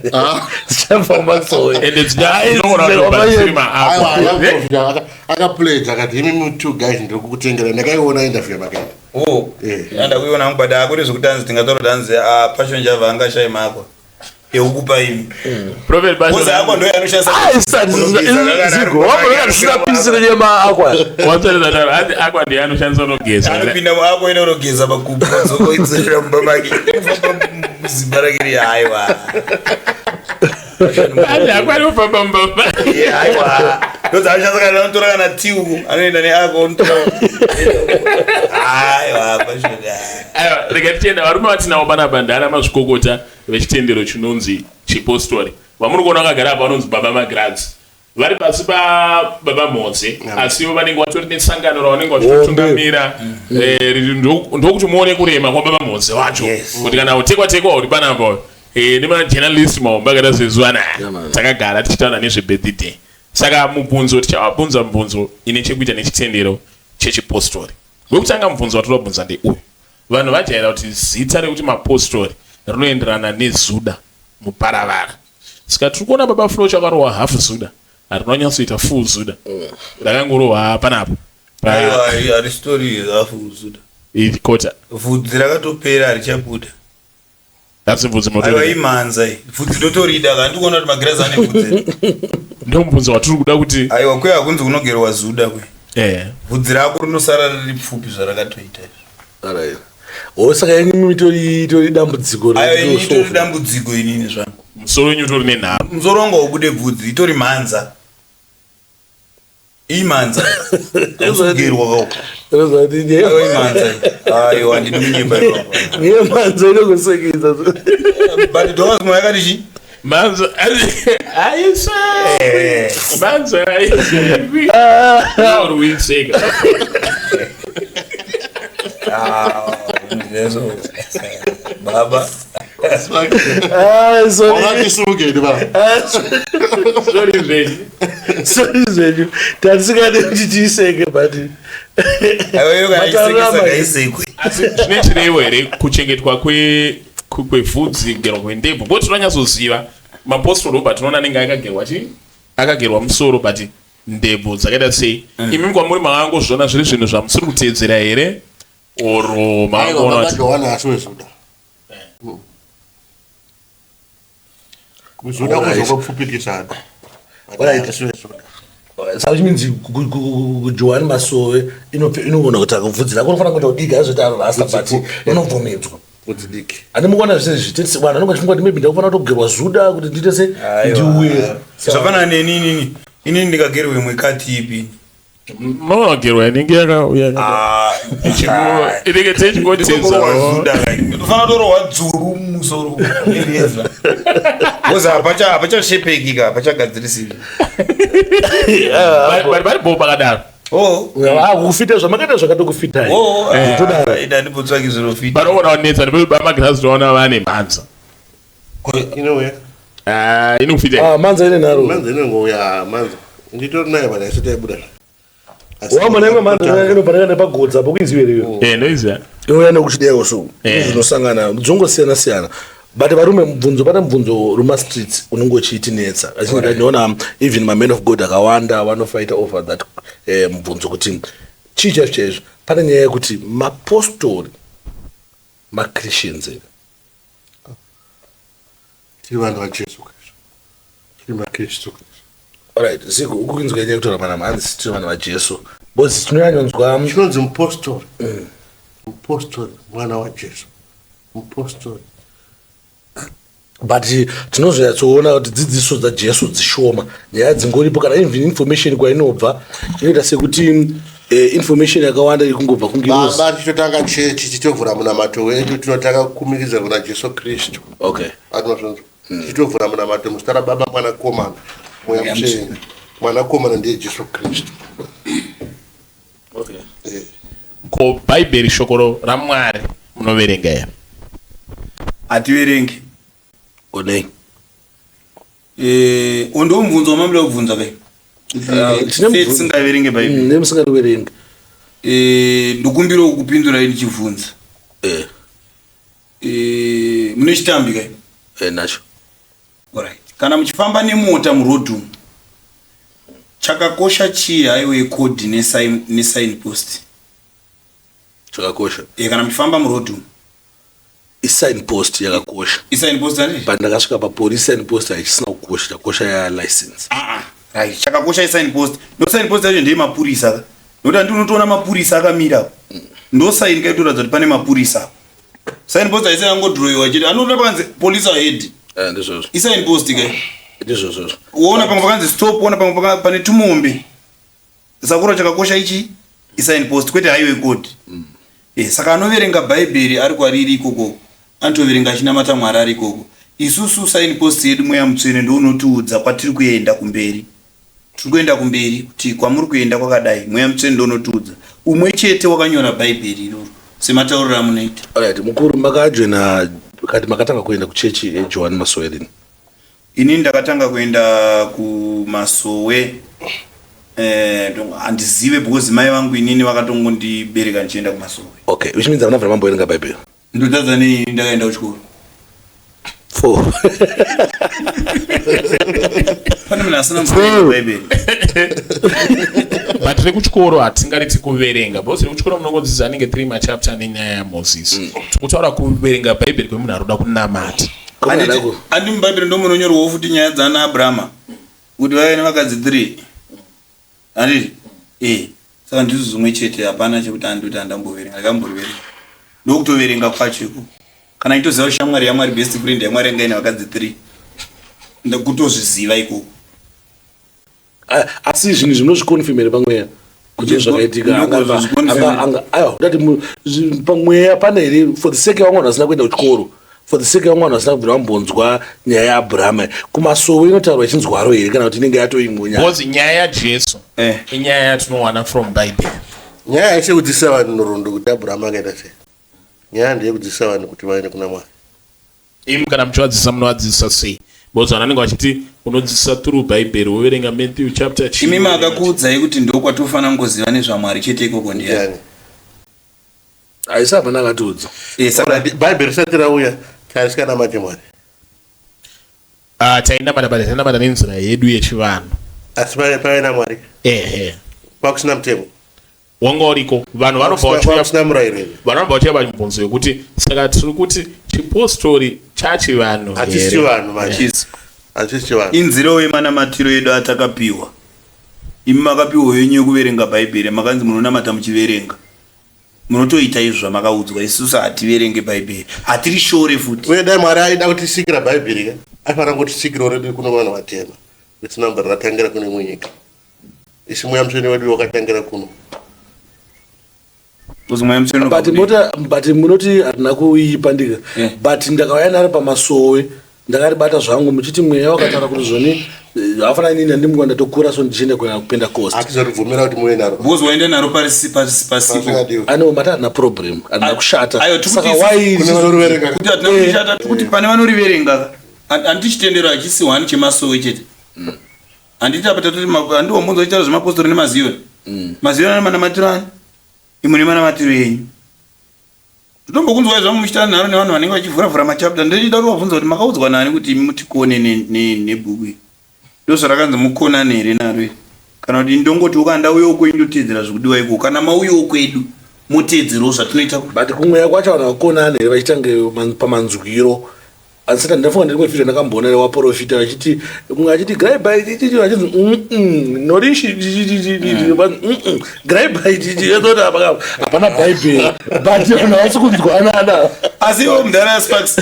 Dzichabva kumasowe. Ende dzinogona kutobva dzisiri maakwa. Aiwa, akapledge akati imi two guys ndiri kukutengera ndakaiona interview yamakaita. Oh, anda kuiona hangu but hakuri zvekuti hanzi tingatora kuti hanzi ah, Passion Java angashaye makwa ekukupa imi. Prophet Passion. Kozi akwa ndo yanoshandisa. Zigo, wabona tisina pisi renyama akwa. Watsvaridza taura, hanzi akwa ndiye anoshandisa unogeza. Anopinda muakwa ine unogeza makumbo dzokoidzorera mumba make. Kufamba muzimba rake ri haiwa. Hanzi akwa anofamba mumba make. Yeah, haiwa. Ndodza anoshandisa kana anotora kana tea uku anoenda neakwa unotora. Haiwa, Passion. Aiwa, rega tichienda varume vatinavo panapa ndana mazvikokota vechitendero chinonzi chipostori. Vamuri kuona vakagara apa vanonzi Baba Magirazi. Vari pasi paBaba Mhodzi, asi ivo vanenge vatori nesangano ravanenge vachitotungamira. Ndokuti muone kurema kwaBaba Mhodzi wacho. Kuti kana utekwa tekwa uri panapa nemajournalist mahombe akaita sezuva anaya takagara tichitaura nezvebirthday. Saka mubvunzo tichavabvunza mubvunzo ine chekuita nechitendero chechipostori. Wekutanga mubvunzo watinoda kubvunza ndeuyu. Vanhu vajaira kuti zita rekuti mapostori rinoenderana nezuda muparavara. Saka tiri kuona Baba Flo chakarohwa half zuda, harina kunyatsoita full zuda. Rakangorohwa panapa. Aiwa, harisitori half zuda. Ikota. Vhudzi rakatopera harichabuda. That's bvudzi Aiwa motori. imhanza iyi. Bvudzi ndotorida ka ndikuona kuti magirazi ane bvudzi. Ndo mubvunzo watiri kuda kuti Aiwa kwe hakunzi kunogerwa zuda kwe. Eh. Bvudzi rako rinosara riri pfupi zvarakatoita izvi. Alright. Oh, saka ini itori itori dambudziko Aiwa ini itori dambudziko inini zvangu. Musoro wenyu utori nenharo. Musoro wangu haubude bvudzi itori mhanza. Imhanza. Kugerwa kako. Aiwa imhanza. Aiwa handidi kunyemba ipapo. Niye mhanza inokusekisa. But Thomas Moyo akati chii? Mhanza aiswe. Mhanza aiswe. Inorwiseka. Ah, ndizvo. Baba. Ah, sorry. Wakatisuke ndi baba. Ah, sorry. Sorry zvenyu. Sorry zvenyu. Tatisingade kuti tiiseke but Aiwa iyo kana Matarama. ichisekesa ngaisekwe. Asi zvine chirevo here kuchengetwa kwevhudzi kugerwa kwendebvu? Because tinonyatsoziva mapostori obva tinoona anenge akagerwa chi akagerwa musoro but ndebvu dzakaita sei. Imi kwamuri makangozviona zviri zvinhu zvamusiri kuteedzera here oro Aiwa makangoona baba kuti Johana asi wezuda. Kuzuda kuzokupfupikisana. Alright. Asi wezuda. Saka which means Johani Masowe inogona kuti bvudzi rako rinofanira kuita kudiki azoita rasta but inobvumidzwa. Bvudzi diki. Handi mukuona zvese izvi tese vanhu vanenge vachifunga kuti maybe ndakufanira kutogerwa zuda kuti ndiite se ndiuye. Zvafanana neni inini. Inini ndikagerwa imwe kati ipi. munogerwa inenge yakauya Ah, inenge techingotedzawo. Ndofana kutorohwa dzuru mumusoro nereza. Because hapachashepeki ka, hapachagadzirisiki. But vari bho pakadaro. Oh. Ah, kufita zvamakaita zvakatokufitai. Oh, Todaro. ida ndimbotsvaki zvinofita. Vanoona kunetsa ndipo magirazi toona vane mhanza. Inouya. Ah, inokufita. Ah, manza ine nharo. Manza inongouya manza. Nditori nayo but haisati yabuda. Asi- Wamona imwe manza inobva nepagodza apo kuinziwe here. Eh, ndoiziva. Inouya nekuchidero so. Eh. Zvinosangana dzongosiyana siyana. But varume mubvunzo pane mubvunzo rumastreets unenge uchiitinetsa. I think ndinoona even ma men of God akawanda vanofighta over that mubvunzo kuti chii chaizvo chaizvo. Pane nyaya yekuti mapostori maChristians here. Tiri vanhu vaJesu Kristu. Tiri maKristu. Alright, Zigo, ukuinzwa nyaya yekutaura panapa hanzi tiri vanhu vaJesu. Because tinonyanyonzwa Chinonzi mupostori. Mupostori mwana waJesu. Mupostori. But tinozonyatsoona kuti dzidziso dzaJesu dzishoma nyaya dzingoripo kana even information kwainobva inoita sekuti information yakawanda iri kungobva kungirozi. Baba tichitotanga chechi tichitovhura munamato wedu tinotanga kukumikidza kuna Jesu Kristu. Okay. Atinozvinzwa. Tichitovhura munamato muzita raBaba Mwanakomana Mweya Mutsvene. Mwanakomana ndiye Jesu Kristu. Okay. Eh. Ko Bhaibheri shoko raMwari munoverenga here? Hativerengi. Onei. Eh, undo mubvunzo wamamuda kubvunza kai. Tine Sei mubvunzo. tisingaverenge Bhaibheri? Nemusingariverengi. Eh, ndokumbira kupindura ini chibvunza. Eh. Eh, mune chitambi kai? Eh, nacho. Alright. Kana muchifamba nemota muroad umu, chakakosha chii highway code nesign post? Chakakosha. Eh, kana muchifamba muroad umu. Isign post yakakosha. Isign post ani? But ndakasvika papolice, sign post haichisina kukosha, chakosha ya license. Ah, ah. Right. Chakakosha isign post. Ndo sign post yacho ndeye mapurisa ka. Nokuti handi unotoona mapurisa akamira. Ndo sign kaitoratidza kuti pane mapurisa. Sign post haisi yangodroiwa chete. Anoona pakanzi police ahead. Eh, ndizvozvo. Isign post kai. Ndizvozvo. Uona pamwe pakanzi stop, uona pamwe pane tumombe. Sakura chakakosha ichi isign post kwete highway code. Eh, saka anoverenga Bhaibheri ari kwariri ikoko anotoverenga achinamata Mwari ari ikoko. Isusu sign post yedu Mweya Mutsvene ndounotiudza kwatiri kuenda kumberi. Tiri kuenda kumberi kuti kwamuri kuenda kwakadai. Mweya Mutsvene ndounotiudza. Umwe chete wakanyora Bhaibheri iroro sematauriro amunoita. Alright, mukuru makajoina kati makatanga kuenda kuchechi yeJohane Masowe rini? Inini ndakatanga kuenda kumasowe handizive because mai vangu inini vakatongondibereka ndichienda kumasowe. Okay, which means havana bvira mamboverenga Bhaibheri. Ndotadza nei ndakaenda kuchikoro? Four. Pane munhu asina mboverenga Bhaibheri. But rekuchikoro hatingariti kuverenga because rekuchikoro munongodzidza anenge 3 machapter nenyaya yaMoses. Tikutaura kuverenga Bhaibheri kwemunhu arikuda kunamata. Handi muBhaibheri ndomunonyorwawo futi nyaya dzana Abrahama kuti vaive nevakadzi 3. Handiti? Eh, saka ndizvo zvimwe chete, hapana chekuti handoti handamboverenga, ndakamboriverenga. Ndokutoverenga kwacho ikoko. Kana nditoziva kuti shamwari yaMwari, best friend yaMwari yanga ine vakadzi 3. Ndakutozviziva ikoko. Asi zvinhu izvi munozviconfirm here pamweya kuti zvakaitika? Aiwa, ndati pamweya pane here, for the sake yevamwe vanhu vasina kuenda kuchikoro, for the sake yevamwe vanhu vasina kubvira vambonzwa nyaya yaAbrahama, kumasowe inotaurwa ichinzwaro here kana kuti inenge yatoimwe nyaya? Because nyaya yaJesu inyaya yatinowana from Bible. Nyaya haisi yekudzidzisa vanhu nhoroondo kuti Abrahama akaita sei. Nyaya ndeyekudzidzisa vanhu kuti vaende kuna Mwari. Imi kana muchivadzidzisa munovadzidzisa sei? Because vanhu vanenge vachiti unodzidzisa through Bhaibheri, woverenga Matthew chapter chii. Imi makakuudzai kuti ndokwatofanira kungoziva nezvaMwari chete ikoko ndiani? Haisi, hapana akatiudza. Eh, saka Bhaibheri risati rauya taisikanamate Mwari. Ah, tainamata but tainamata nenzira yedu yechivanhu. Asi paive naMwari. Ehe. Kwakusina mutemo. Wanga uriko. Vanhu vanobva vachiuya kusina murayiro here? Vanhu vanobva vachiuya pamibvunzo yekuti saka tiri kuti chipostori chachivanhu here? Hachisi chivanhu manje. Hachisi chivanhu. Inzirawo yemanamatiro edu atakapiwa. Imi makapiwa yenyu yekuverenga Bhaibheri, makanzi munonamata muchiverenga. Munotoita izvo zvamakaudzwa, isusu hativerenge Bhaibheri. Hatirishore futi. Uye dai Mwari aida kutisikira Bhaibheri ka, aifanira kungotisikirawo redu kuno vanhu vatema. Risina kubva ratangira kune imwe nyika. Isi Mweya Mutsvene wedu wakatangira kuno. But mota, but munoti hatina kuipa ndika. But ndakauya naro pamasowe, ndakaribata zvangu muchiti mweya wakataura kuti zvoni hafana inini handimungwa ndatokura so ndichienda kuenda kuPentecost. Hatizoribvumira kuti muve naro. Because waenda naro pasipo. Ano mati hatina problem, hatina kushata. Ayo, tikuti Saka why Kune vanoriverenga. Kuti hatina kushata, tikuti pane vanoriverenga. Handiti chitendero hachisi one chemasowe chete. Handiti apa tatoti handiwo mbunzo ichitaura zvemapostori nemaZion. MaZion ane manamatiro ani? Imwe nemanamatiro enyu. Ndotombokunzwai zvangu muchitaura nharo nevanhu vanenge vachivhura-vhura machapter. Ndochida kuvabvunza kuti makaudzwa nani kuti imi mutikone nebhuku iri. Ndozvarakanzi mukonane here naro iri? Kana kuti ndongoti kana ndauyawo kwenyu ndoteedzera zvikudiwa ikoko. Kana mauyawo kwedu moteedzerawo zvatinoita. But kumweya kwacho vanhu vakonane here vachiita kunge pamanzwiro? Asi ndafunga ndiri kwevideo ndakamboona newaprofita vachiti mumwe achiti graibai chichichi vachinzi norishi graibai chichi hapana Bhaibheri but vanhu havasi kunzwanana. Asi iwo mudhara Sparks,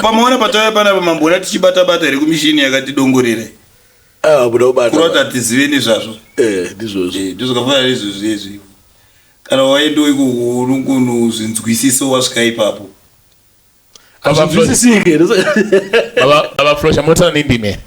pamaona patauya panapa mamboona tichibata bata here kumishini yakatidongorera? Ah, buda kubata. Kureva kuti hatizive nezvazvo. Eh, ndizvozvo. Eh, ndozvakafanana neizvozvo izvi. Kana waendawo ikoko unongonozvinzwisiso wasvika ipapo. Hazvinzwisisike. Baba Flosha, munotaura nendimi here?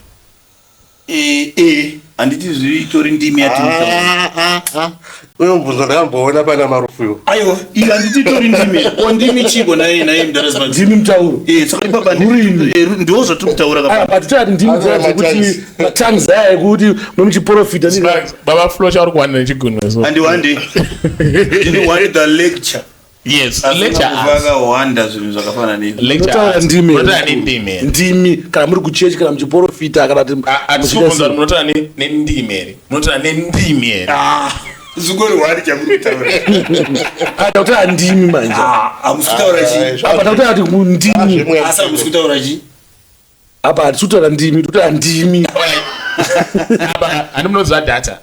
Eh, eh, handiti zvitori ndimi yatinotaura. Uyo mubvunzo ndakamboona pana Marufu iwo. Aiwa, iyi handiti itori ndimi. O ndimi chiko naye naye mudhara Sparks. Ndimi mutauro. Eh, saka ipapa Rurimi. Eh, ndizvo zvatiri kutaura Aya, kapa. but tati ndimi Anzwa dzacho kuti matongues. matongues aya ekuti muchiprofita Sparks, Baba Flosha vari kuwanda nechigunwe so. Handi wandi. Ndini wandi the lecture. Yes, lecture us. Vakawanda zvinhu zvakafanana neizvi. Lecture Munotaura us. ndimi Munotaura nendimi here? Ndimi kana muri kuchechi kana muchiporofita kana kuti Hatisi kubvunza kuti munotaura nendimi here? Munotaura nendimi here? Zvingori hwani chamuri kutaura. Ah, takutaura ndimi manje. Ah, hamusi kutaura chii? Apa takutaura kuti ndimi. Asi hamusi kutaura chii? Apa hatisi kutaura ndimi, tokutaura ndimi. Apa handi munoziva data.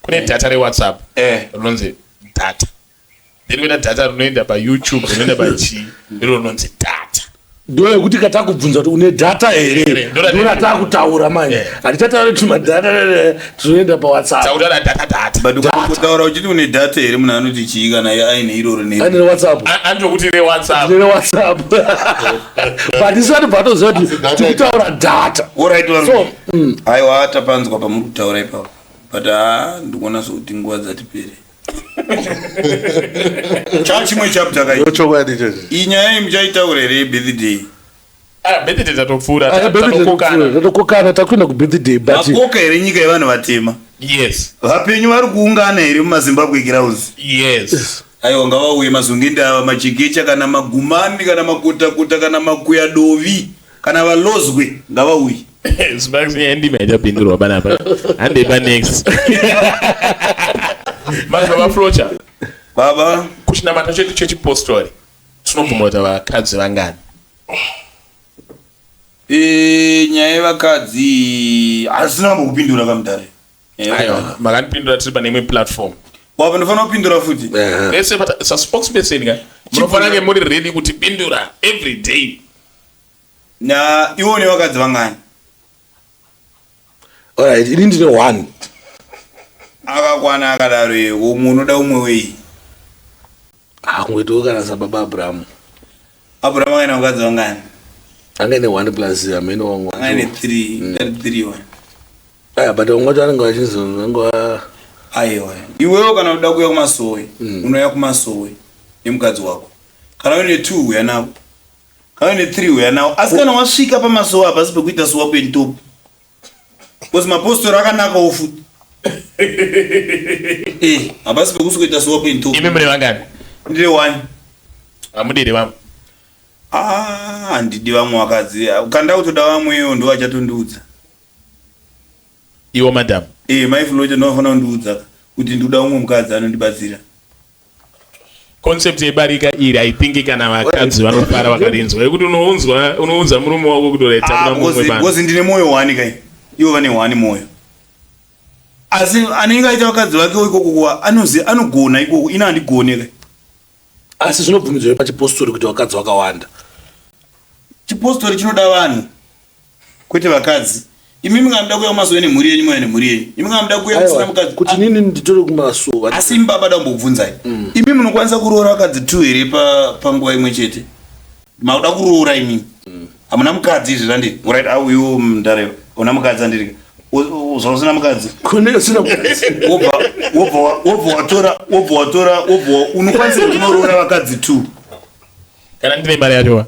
Kune data reWhatsApp. Rinonzi data. Then kuita data rinoenda paYouTube, rinoenda pachii. Ndiro rinonzi data. Ndo yekuti katakubvunza kuti une data here, Here, ndo ndo ratakutaura manje. Hatichataura kuti madata tinoenda paWhatsApp. Takutaura data data. But ukangotaura uchiti une data here munhu anoti chii kana aine iroro ne. Ane WhatsApp. Andokuti reWhatsApp. Ndine WhatsApp. But isu vanhu vatoziva kuti tikutaura data. Alright, So, vanhu. Aiwa tapanzwa pamuri kutaura ipapo. But ah, ndikuona sokuti nguva dzatipere. Chachimwe chapter kai. Ndochokwadi ichocho. Iyi nyaya iyi muchaitaura here yebirthday? Ah, birthday tatopfuura. Ah, birthday Tatokokana. Tatokokana takuenda kubirthday but Makoka here nyika yevanhu vatema? Yes. Vapenyu vari kuungana here mumaZimbabwe grounds? Yes. Aiwa ngavauye mazungende ava machekecha kana magumani kana makotakota kana makuyadovi kana valozwe ngavauye. Sparks nyaya ndimi haichapindurwa panapa. Handei panext. Madzibaba Fletcher. Baba, Kuchinamata chedu chechipostori tinobvuma kuti vakadzi vangani? Nyaya yevakadzi hasina kumbokupindura kamudare. Aiwa, makandipindura tiri pane imwe platform. Wapa ndofana kupindura futi. Vese saspokesperson ka munofanira kunge muri ready kutipindura every day. Na iwo nevakadzi vangani? Alright, ini ndine one. Akakwana akadaro iye, umwe unoda umwe wei? Ah, kungoitawo kana sababa Abraham. Abraham akaina vakadzi vangani? Anga ine 1 plus amene wangu. Anga ine 3, 33 one. Aya, but vamwe vacho vanenge vachinzi vanenge va Aiwa. Iwewe kana unoda kuuya kumasowe, unouya kumasowe nemukadzi wako. Kana uine 2 uya navo. Kana uine 3 uya navo. Asi kana wasvika pamasowe hapasi pekuita swap and top. Because mapostori akanakawo futi. Hapasi pekusoita swap and top. Imi mune vangani? Ndine 1. Hamudiri vamwe. Ah, handidi vamwe vakadzi. Kana ndakutoda vamwewo ndo vachatondiudza. Iwo madam. Mai Flocha ndovafana kundiudza kuti ndikuda umwe mukadzi anondibatsira. Concept yebarika iri I think kana vakadzi vanofara vakarinzwa yekuti unounza murume wako kuti uraita kuna mumwe vanhu. Because ndine moyo wani kai. Ivo vane wani moyo. Asi anenge aita vakadzi vake ikoko kuwa anozi anogona ikoko ina handigone kai. Asi zvinobvumidzwa pachipostori kuti vakadzi vakawanda. Chipostori chinoda vanhu kwete vakadzi. Imi mungada kuuya kumasowe nemhuri yenyu mouya nemhuri yenyu. Imi mungada kuuya musina mukadzi. Kuti nini nditori kumasowe. Asi imi baba ndambobvunzai. Imi munokwanisa kuroora vakadzi 2 here panguva imwe chete? Mauda kuroora imi. Hamuna mukadzi izvi zvandiri. Right, au iwo mundare. Una mukadzi andiri. Zvausina mukadzi. Kune usina mukadzi. Wobva watora, wobva watora, wobva unokwanisa kuti unoroora vakadzi 2. Kana ndine mari yacho.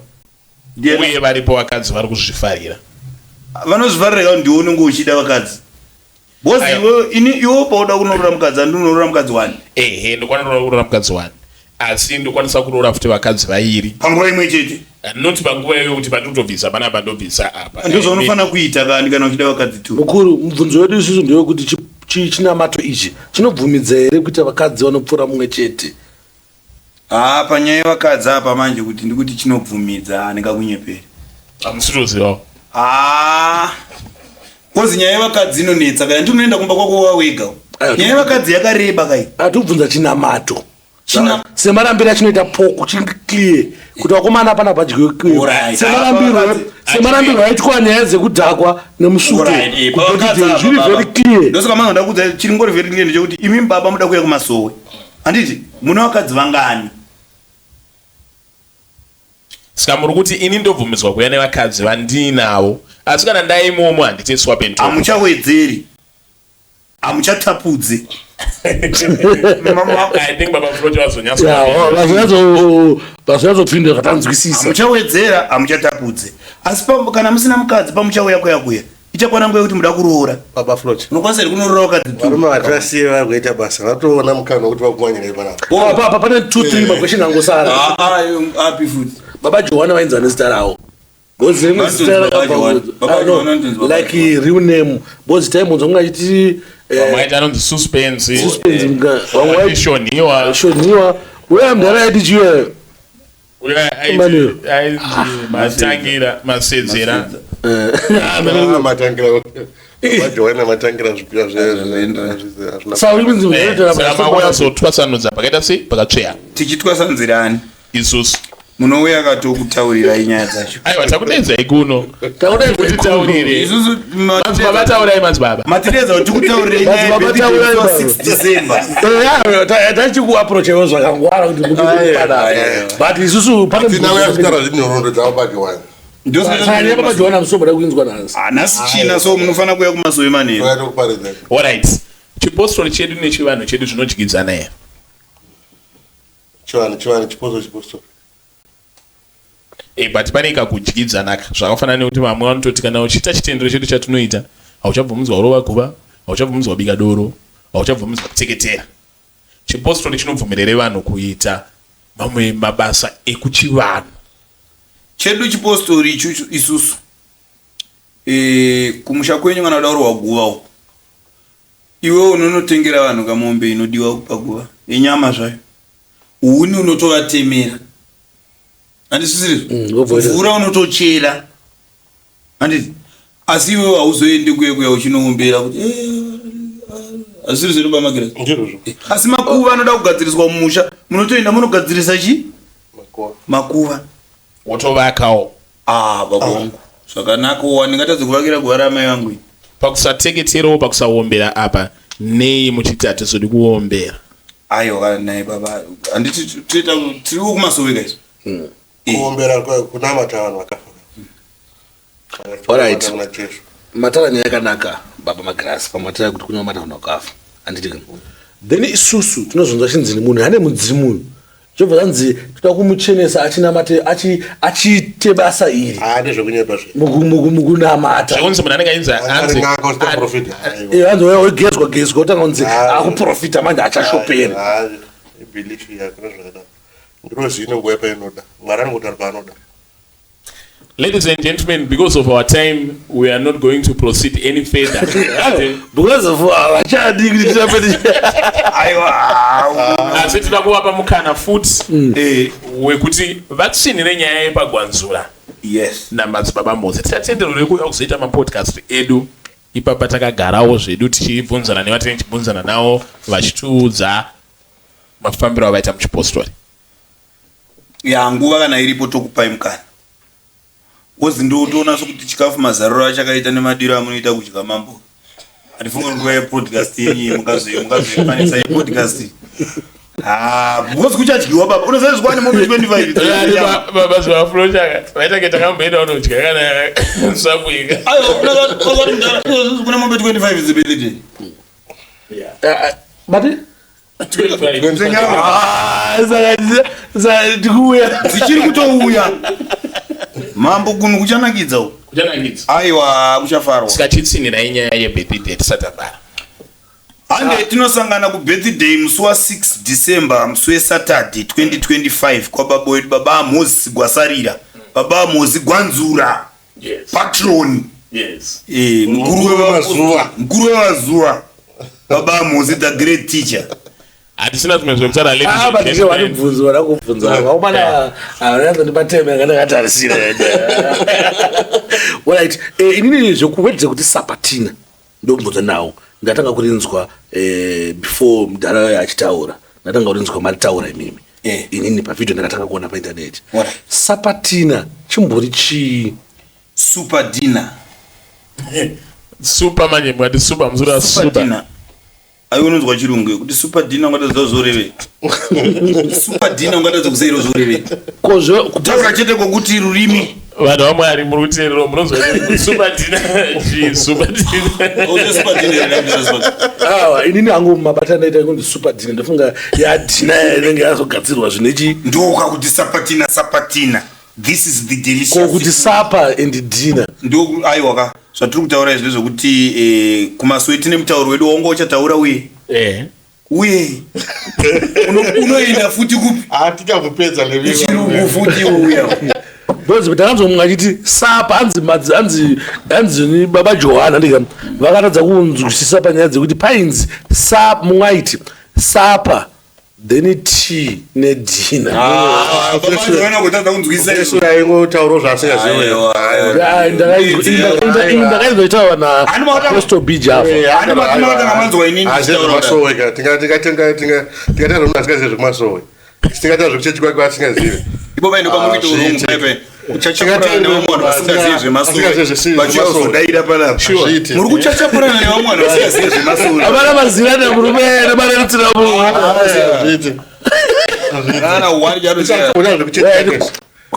Ndiye Uye varipo vakadzi vari kuzvifarira. Vanozvifarira kuti ndiwe unenge uchida vakadzi. Boss iwe ini iwe pauda kunoroora mukadzi andi unoroora mukadzi wani. Ehe, ndokwanisa kuroora mukadzi wani. Asi ndokwanisa kuroora futi vakadzi vairi. Panguva imwe chete. Not panguva iyoyo kuti pandinotobvisa panapa ndobvisa apa. Ndizvo unofanira kuita kani kana uchida vakadzi 2. Mukuru, mubvunzo wedu isusu ndewekuti chinamato ichi chinobvumidza here kuita vakadzi vanopfuura mumwe chete? Panyaya yevakadzi apa manje kuti ndikuti chinobvumidza handingakunyeperi. Hamusitozivawo. Kozi nyaya yevakadzi inonetsa kana ndi unoenda kumba kwako wawega. Nyaya yevakadzi yakareba kai. Hatikubvunza chinamato. Semarambiro achinoita poko chiri clear kuti vakomana hapana padyiwe clear. Alright. Semarambiro aitwa nyaya dzekudhakwa nemusuto. Alright, Kuti pavakadzi apa, zviri baba. very clear. Ndosaka manje ndakudza chiri ngori very clear ndechekuti imi baba muda kuuya kumasowe. Handiti mune vakadzi vangani? Saka muri kuti ini ndobvumidzwa kuuya nevakadzi vandinavo, asi kana ndaimomo handite swap and top. Hamuchawedzeri. Hamuchatapudzi. I think baba Flocha vazonyatso Yeah, vazonyatsopindura zvatanzwisisa. Hamuchawedzera, hamuchatapudzi. Asi kana musina mukadzi pamuchauya kuya kuya. Ichakwana nguva yekuti muda kuroora. Baba Flot. Unokwanisa here kunoroora wakadzi two? Varume vatirasiye vari kuita basa vatoona mukana wekuti vakumanyira ipanapa. Oh, pa pane 2 3 maquestion angosara. Ah, ah, api futi? Baba Johanna vainzi ane zita ravo. Because rimwe Vanonzi zita Baba rakabva Johanna. Baba Ah, no, Johanna vanonzi Baba like Johanna. real name. Because time unzwa kunge achiti Vamwe vaiti anonzi suspense. suspense vamwe vaiti Shoniwa. Shoniwa. Uya mudhara aiti chiwe. Uya aiti Emmanuel. aiti matangira masedzera. Ah, matangira. Baba Johanna matangira zvipiwa zvezvo. Saka uri kunzi Eh, Saka makunyatsotswasanudza pakaita sei pakatsveya Tichitwasanzirani. isusu. Munouya akatokutaurirai nyaya dzacho. Aiwa takudaidzai kuno. Takudaidzai Titaurire. Isusu Madzibaba taurai madzibaba. matiredza kuti tikutaurirai nyaya Madzibaba yebirthday taurai musi wa baba. 6 December. Tachikuaprochewo zvakangwara kuti Aiwa, aiwa. but isusu pane Tinauya kutaura zvinhoroondo dzavo Baba Johanna. Saka nyaya Baba Johanna musombada kuinzwa nhasi. Ah, nhasi china so munofanira kuuya kumasowe manheru. Toya tokuparidza. Alright. Chipostori chedu nechivanhu chedu zvinodyidzana here? Chivanhu chivanhu chiposo chiposo. Eh, but pane kakudyidzana ka zvakafanana nekuti vamwe vanototi kana uchiita chitendero chedu chatinoita hauchabvumidzwa kurova guva hauchabvumidzwa kubika doro hauchabvumidzwa kuteketera chipostori chinobvumirere vanhu kuita mamwe mabasa ekuchivanhu Chedu chipostori ichuchu isusu. Eh, kumusha kwenyu kana uda kurohwa guva uko. Iwe unonotengera vanhu kamombe inodiwa paguva yenyama zvayo. Huni unotovatemera. Handisisirizvo? Wobva waita- Mvura unotochera. Handiti? Asi iwe hauzoendi kuye kuya uchinoombera kuti eh, hazvisiri zvedu bamagirazi. Ndirozvo. Asi makuva anoda kugadziriswa mumusha, munotoenda munogadzirisa chi? Makuva. Makuva. wotovakawo Ah, baba wangu. Zvakanaka uwa ndingatadza kuvakira guva ramai vangu ini. pakusateketerawo pakusaombera apa nei muchiti hatizodi kuombera Aiwa naye baba. Handiti toita tiri kumasowe guys. Eh. Kuombera kunamata vanhu vakafa. Alright. Kuna Jesu. Matara nyaya yakanaka baba Magirasi pamatara kuti kune mata vanhu vakafa. Handiti then isusu tinozonzwa chinzi munhu ane mudzimu uyu chobva zvanzi toda kumuchenesa achinamate achiite basa iri Ah, ndezvekunyepa zve. mukunamata zvekunzi munhu anenge ainzi Ari n'anga usina profita. Aiwa. Eh, hanzi wegezwa gezwa otanga kunzi Ah. akuprofita manje achashoperi Ah, ibelief yako nezvakadaro. Ngirozi ine nguva yapainoda. Mwari anongotaura paanoda. Ladies and gentlemen, because of our time, we are not going to proceed any further. Because of havachadi kuti tirambe Aiwa. Asi tinoda kuvapa mukana futi Eh, wekuti vatsinhire nyaya yepagwanzura yes. namadzibaba Mose. Tichatenderwe kuuya kuzoita mapodcast edu ipapa takagarawo zvedu tichibvunzana nevatinenge tichibvunzana navo vachitiudza mafambiro avaita muchipostori. Ya nguva kana iripo tokupai mukana. Wozi ndotoona sokuti chikafu mazaruro achakaita nemadiro amunoita kudya mambo. Handifungi nguva yepodcast yenyu mukazoikwanisa yepodcast. Ah, because kuchadyiwa baba. Unoziva zvikwani mombe 25. Baba vaitake takamboenda kunodya kana sabuika. Aiwa, unozati kuna mombe 25 dzebirthday. But 25. Ah, saka tikuuya Dzichiri kutouya. Mambo kunhu kuchanakidza uku. Kuchanakidza. Aiwa, kuchafarwa. Saka chitsinhirai nyaya yebirthday tisati tabara. Hande tinosangana kubirthday musi wa6 December musi weSaturday 2025 kwababa wedu baba Moses Gwasarira. Baba Moses Gwanzura. Yes. Patron. Yes. Eh, mukuru Mukuru wemazuva. Mukuru wemazuva. Baba Moses the great teacher. Hatisina zvimwe zvekutaura ladies Ah, and but ndicho gentlemen. vanibvunzo vada kubvunza vakomana vanonyatsondipateme anga ndakatarisira alright inini zvekuwedze kuti sapatina ndobvunza nawo ndatanga kurinzwa before mudhara achitaura ndatanga kurinzwa maritaura imimi Eh. inini pavhidhio ndakatanga kuona paintaneti Alright. sapatina chimbori chii Super dinner. Super manje mukati super musura Super super. dinner. Aiwa unonzwa chirungu kuti super dinner ungatadza kuzorevei. Super dinner ungatadza kuzeiro zvorevei. kozve Kutaura chete kwokuti rurimi Vanhu vamwari muri kuteerera munonzwa kuti super dinner chii super dinner. Uze super dinner here, ndakudza super. awa inini hangu mabata andaita kunzi super dina ndofunga yadhina inenge yazogadzirwa zvine chii Ndoka kuti sapatina sapatina. This is the delicious. ko kuti supper and dinner Ndo aiwa ka. Zvatiri kutaura izvi ndezvekuti eh, kumasowe tine mutauro wedu waunga uchataura uye Eh. uye unoenda futi kupi? Hatichabvupedza Kuchirungu futi iwe uya. Because takanzwa mumwe achiti sapa hanzi madzi hanzi hanzi ni baba Johana ndika vakatadza kunzwisisa panyaya dzekuti painzi sa mumwe aiti sapa then tea nedina. Ah, baba Johana kutadza kunzwisisa izvo. Aingotaurawo zvaasingazivi. Aiwa, aiwa. Ndakainzwa itaura na Ani makatanga- Apostle B Java. Ani makatanga manzwa inini ndichitaura kudai. Masowe ka tingatenga munhu asingazivi zvekumasowe, tingaita zvekuchechi kwake asingazivi. Ipo paine pamuri kuita urungu Zviite. paipai. Kuchachapurana nevamwe vanhu vasingazivi zvemasowe. Asingazivi zvemasowe. Vachizodaira panapa. Zviite. Muri kuchachapurana nevamwe vanhu vasingazivi zvemasowe. Havana mazira nemurume nemarerutira munhu. Zviite. Kana wari charo Ona zvekuchechi kwake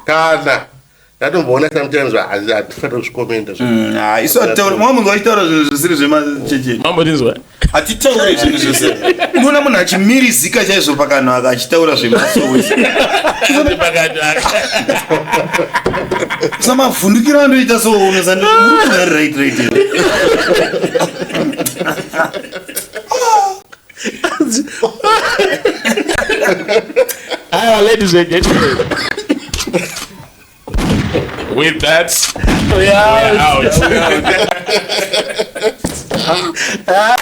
kana ndatomboona sometimes hatifanira kuzvikomenda. Isu hatitauri, mwa munhu achitaura zvinhu zvisiri zvemacheche. Mambondinzwa? Hatitauri zvinhu zvese. Unoona munhu achimirizika chaizvo pakanhu aka achitaura zvemasowe. Pakati aka. Samavhundukiro andoita so unosandi muri right right. Aiwa, ladies and gentlemen. With that, Yeah. we are out.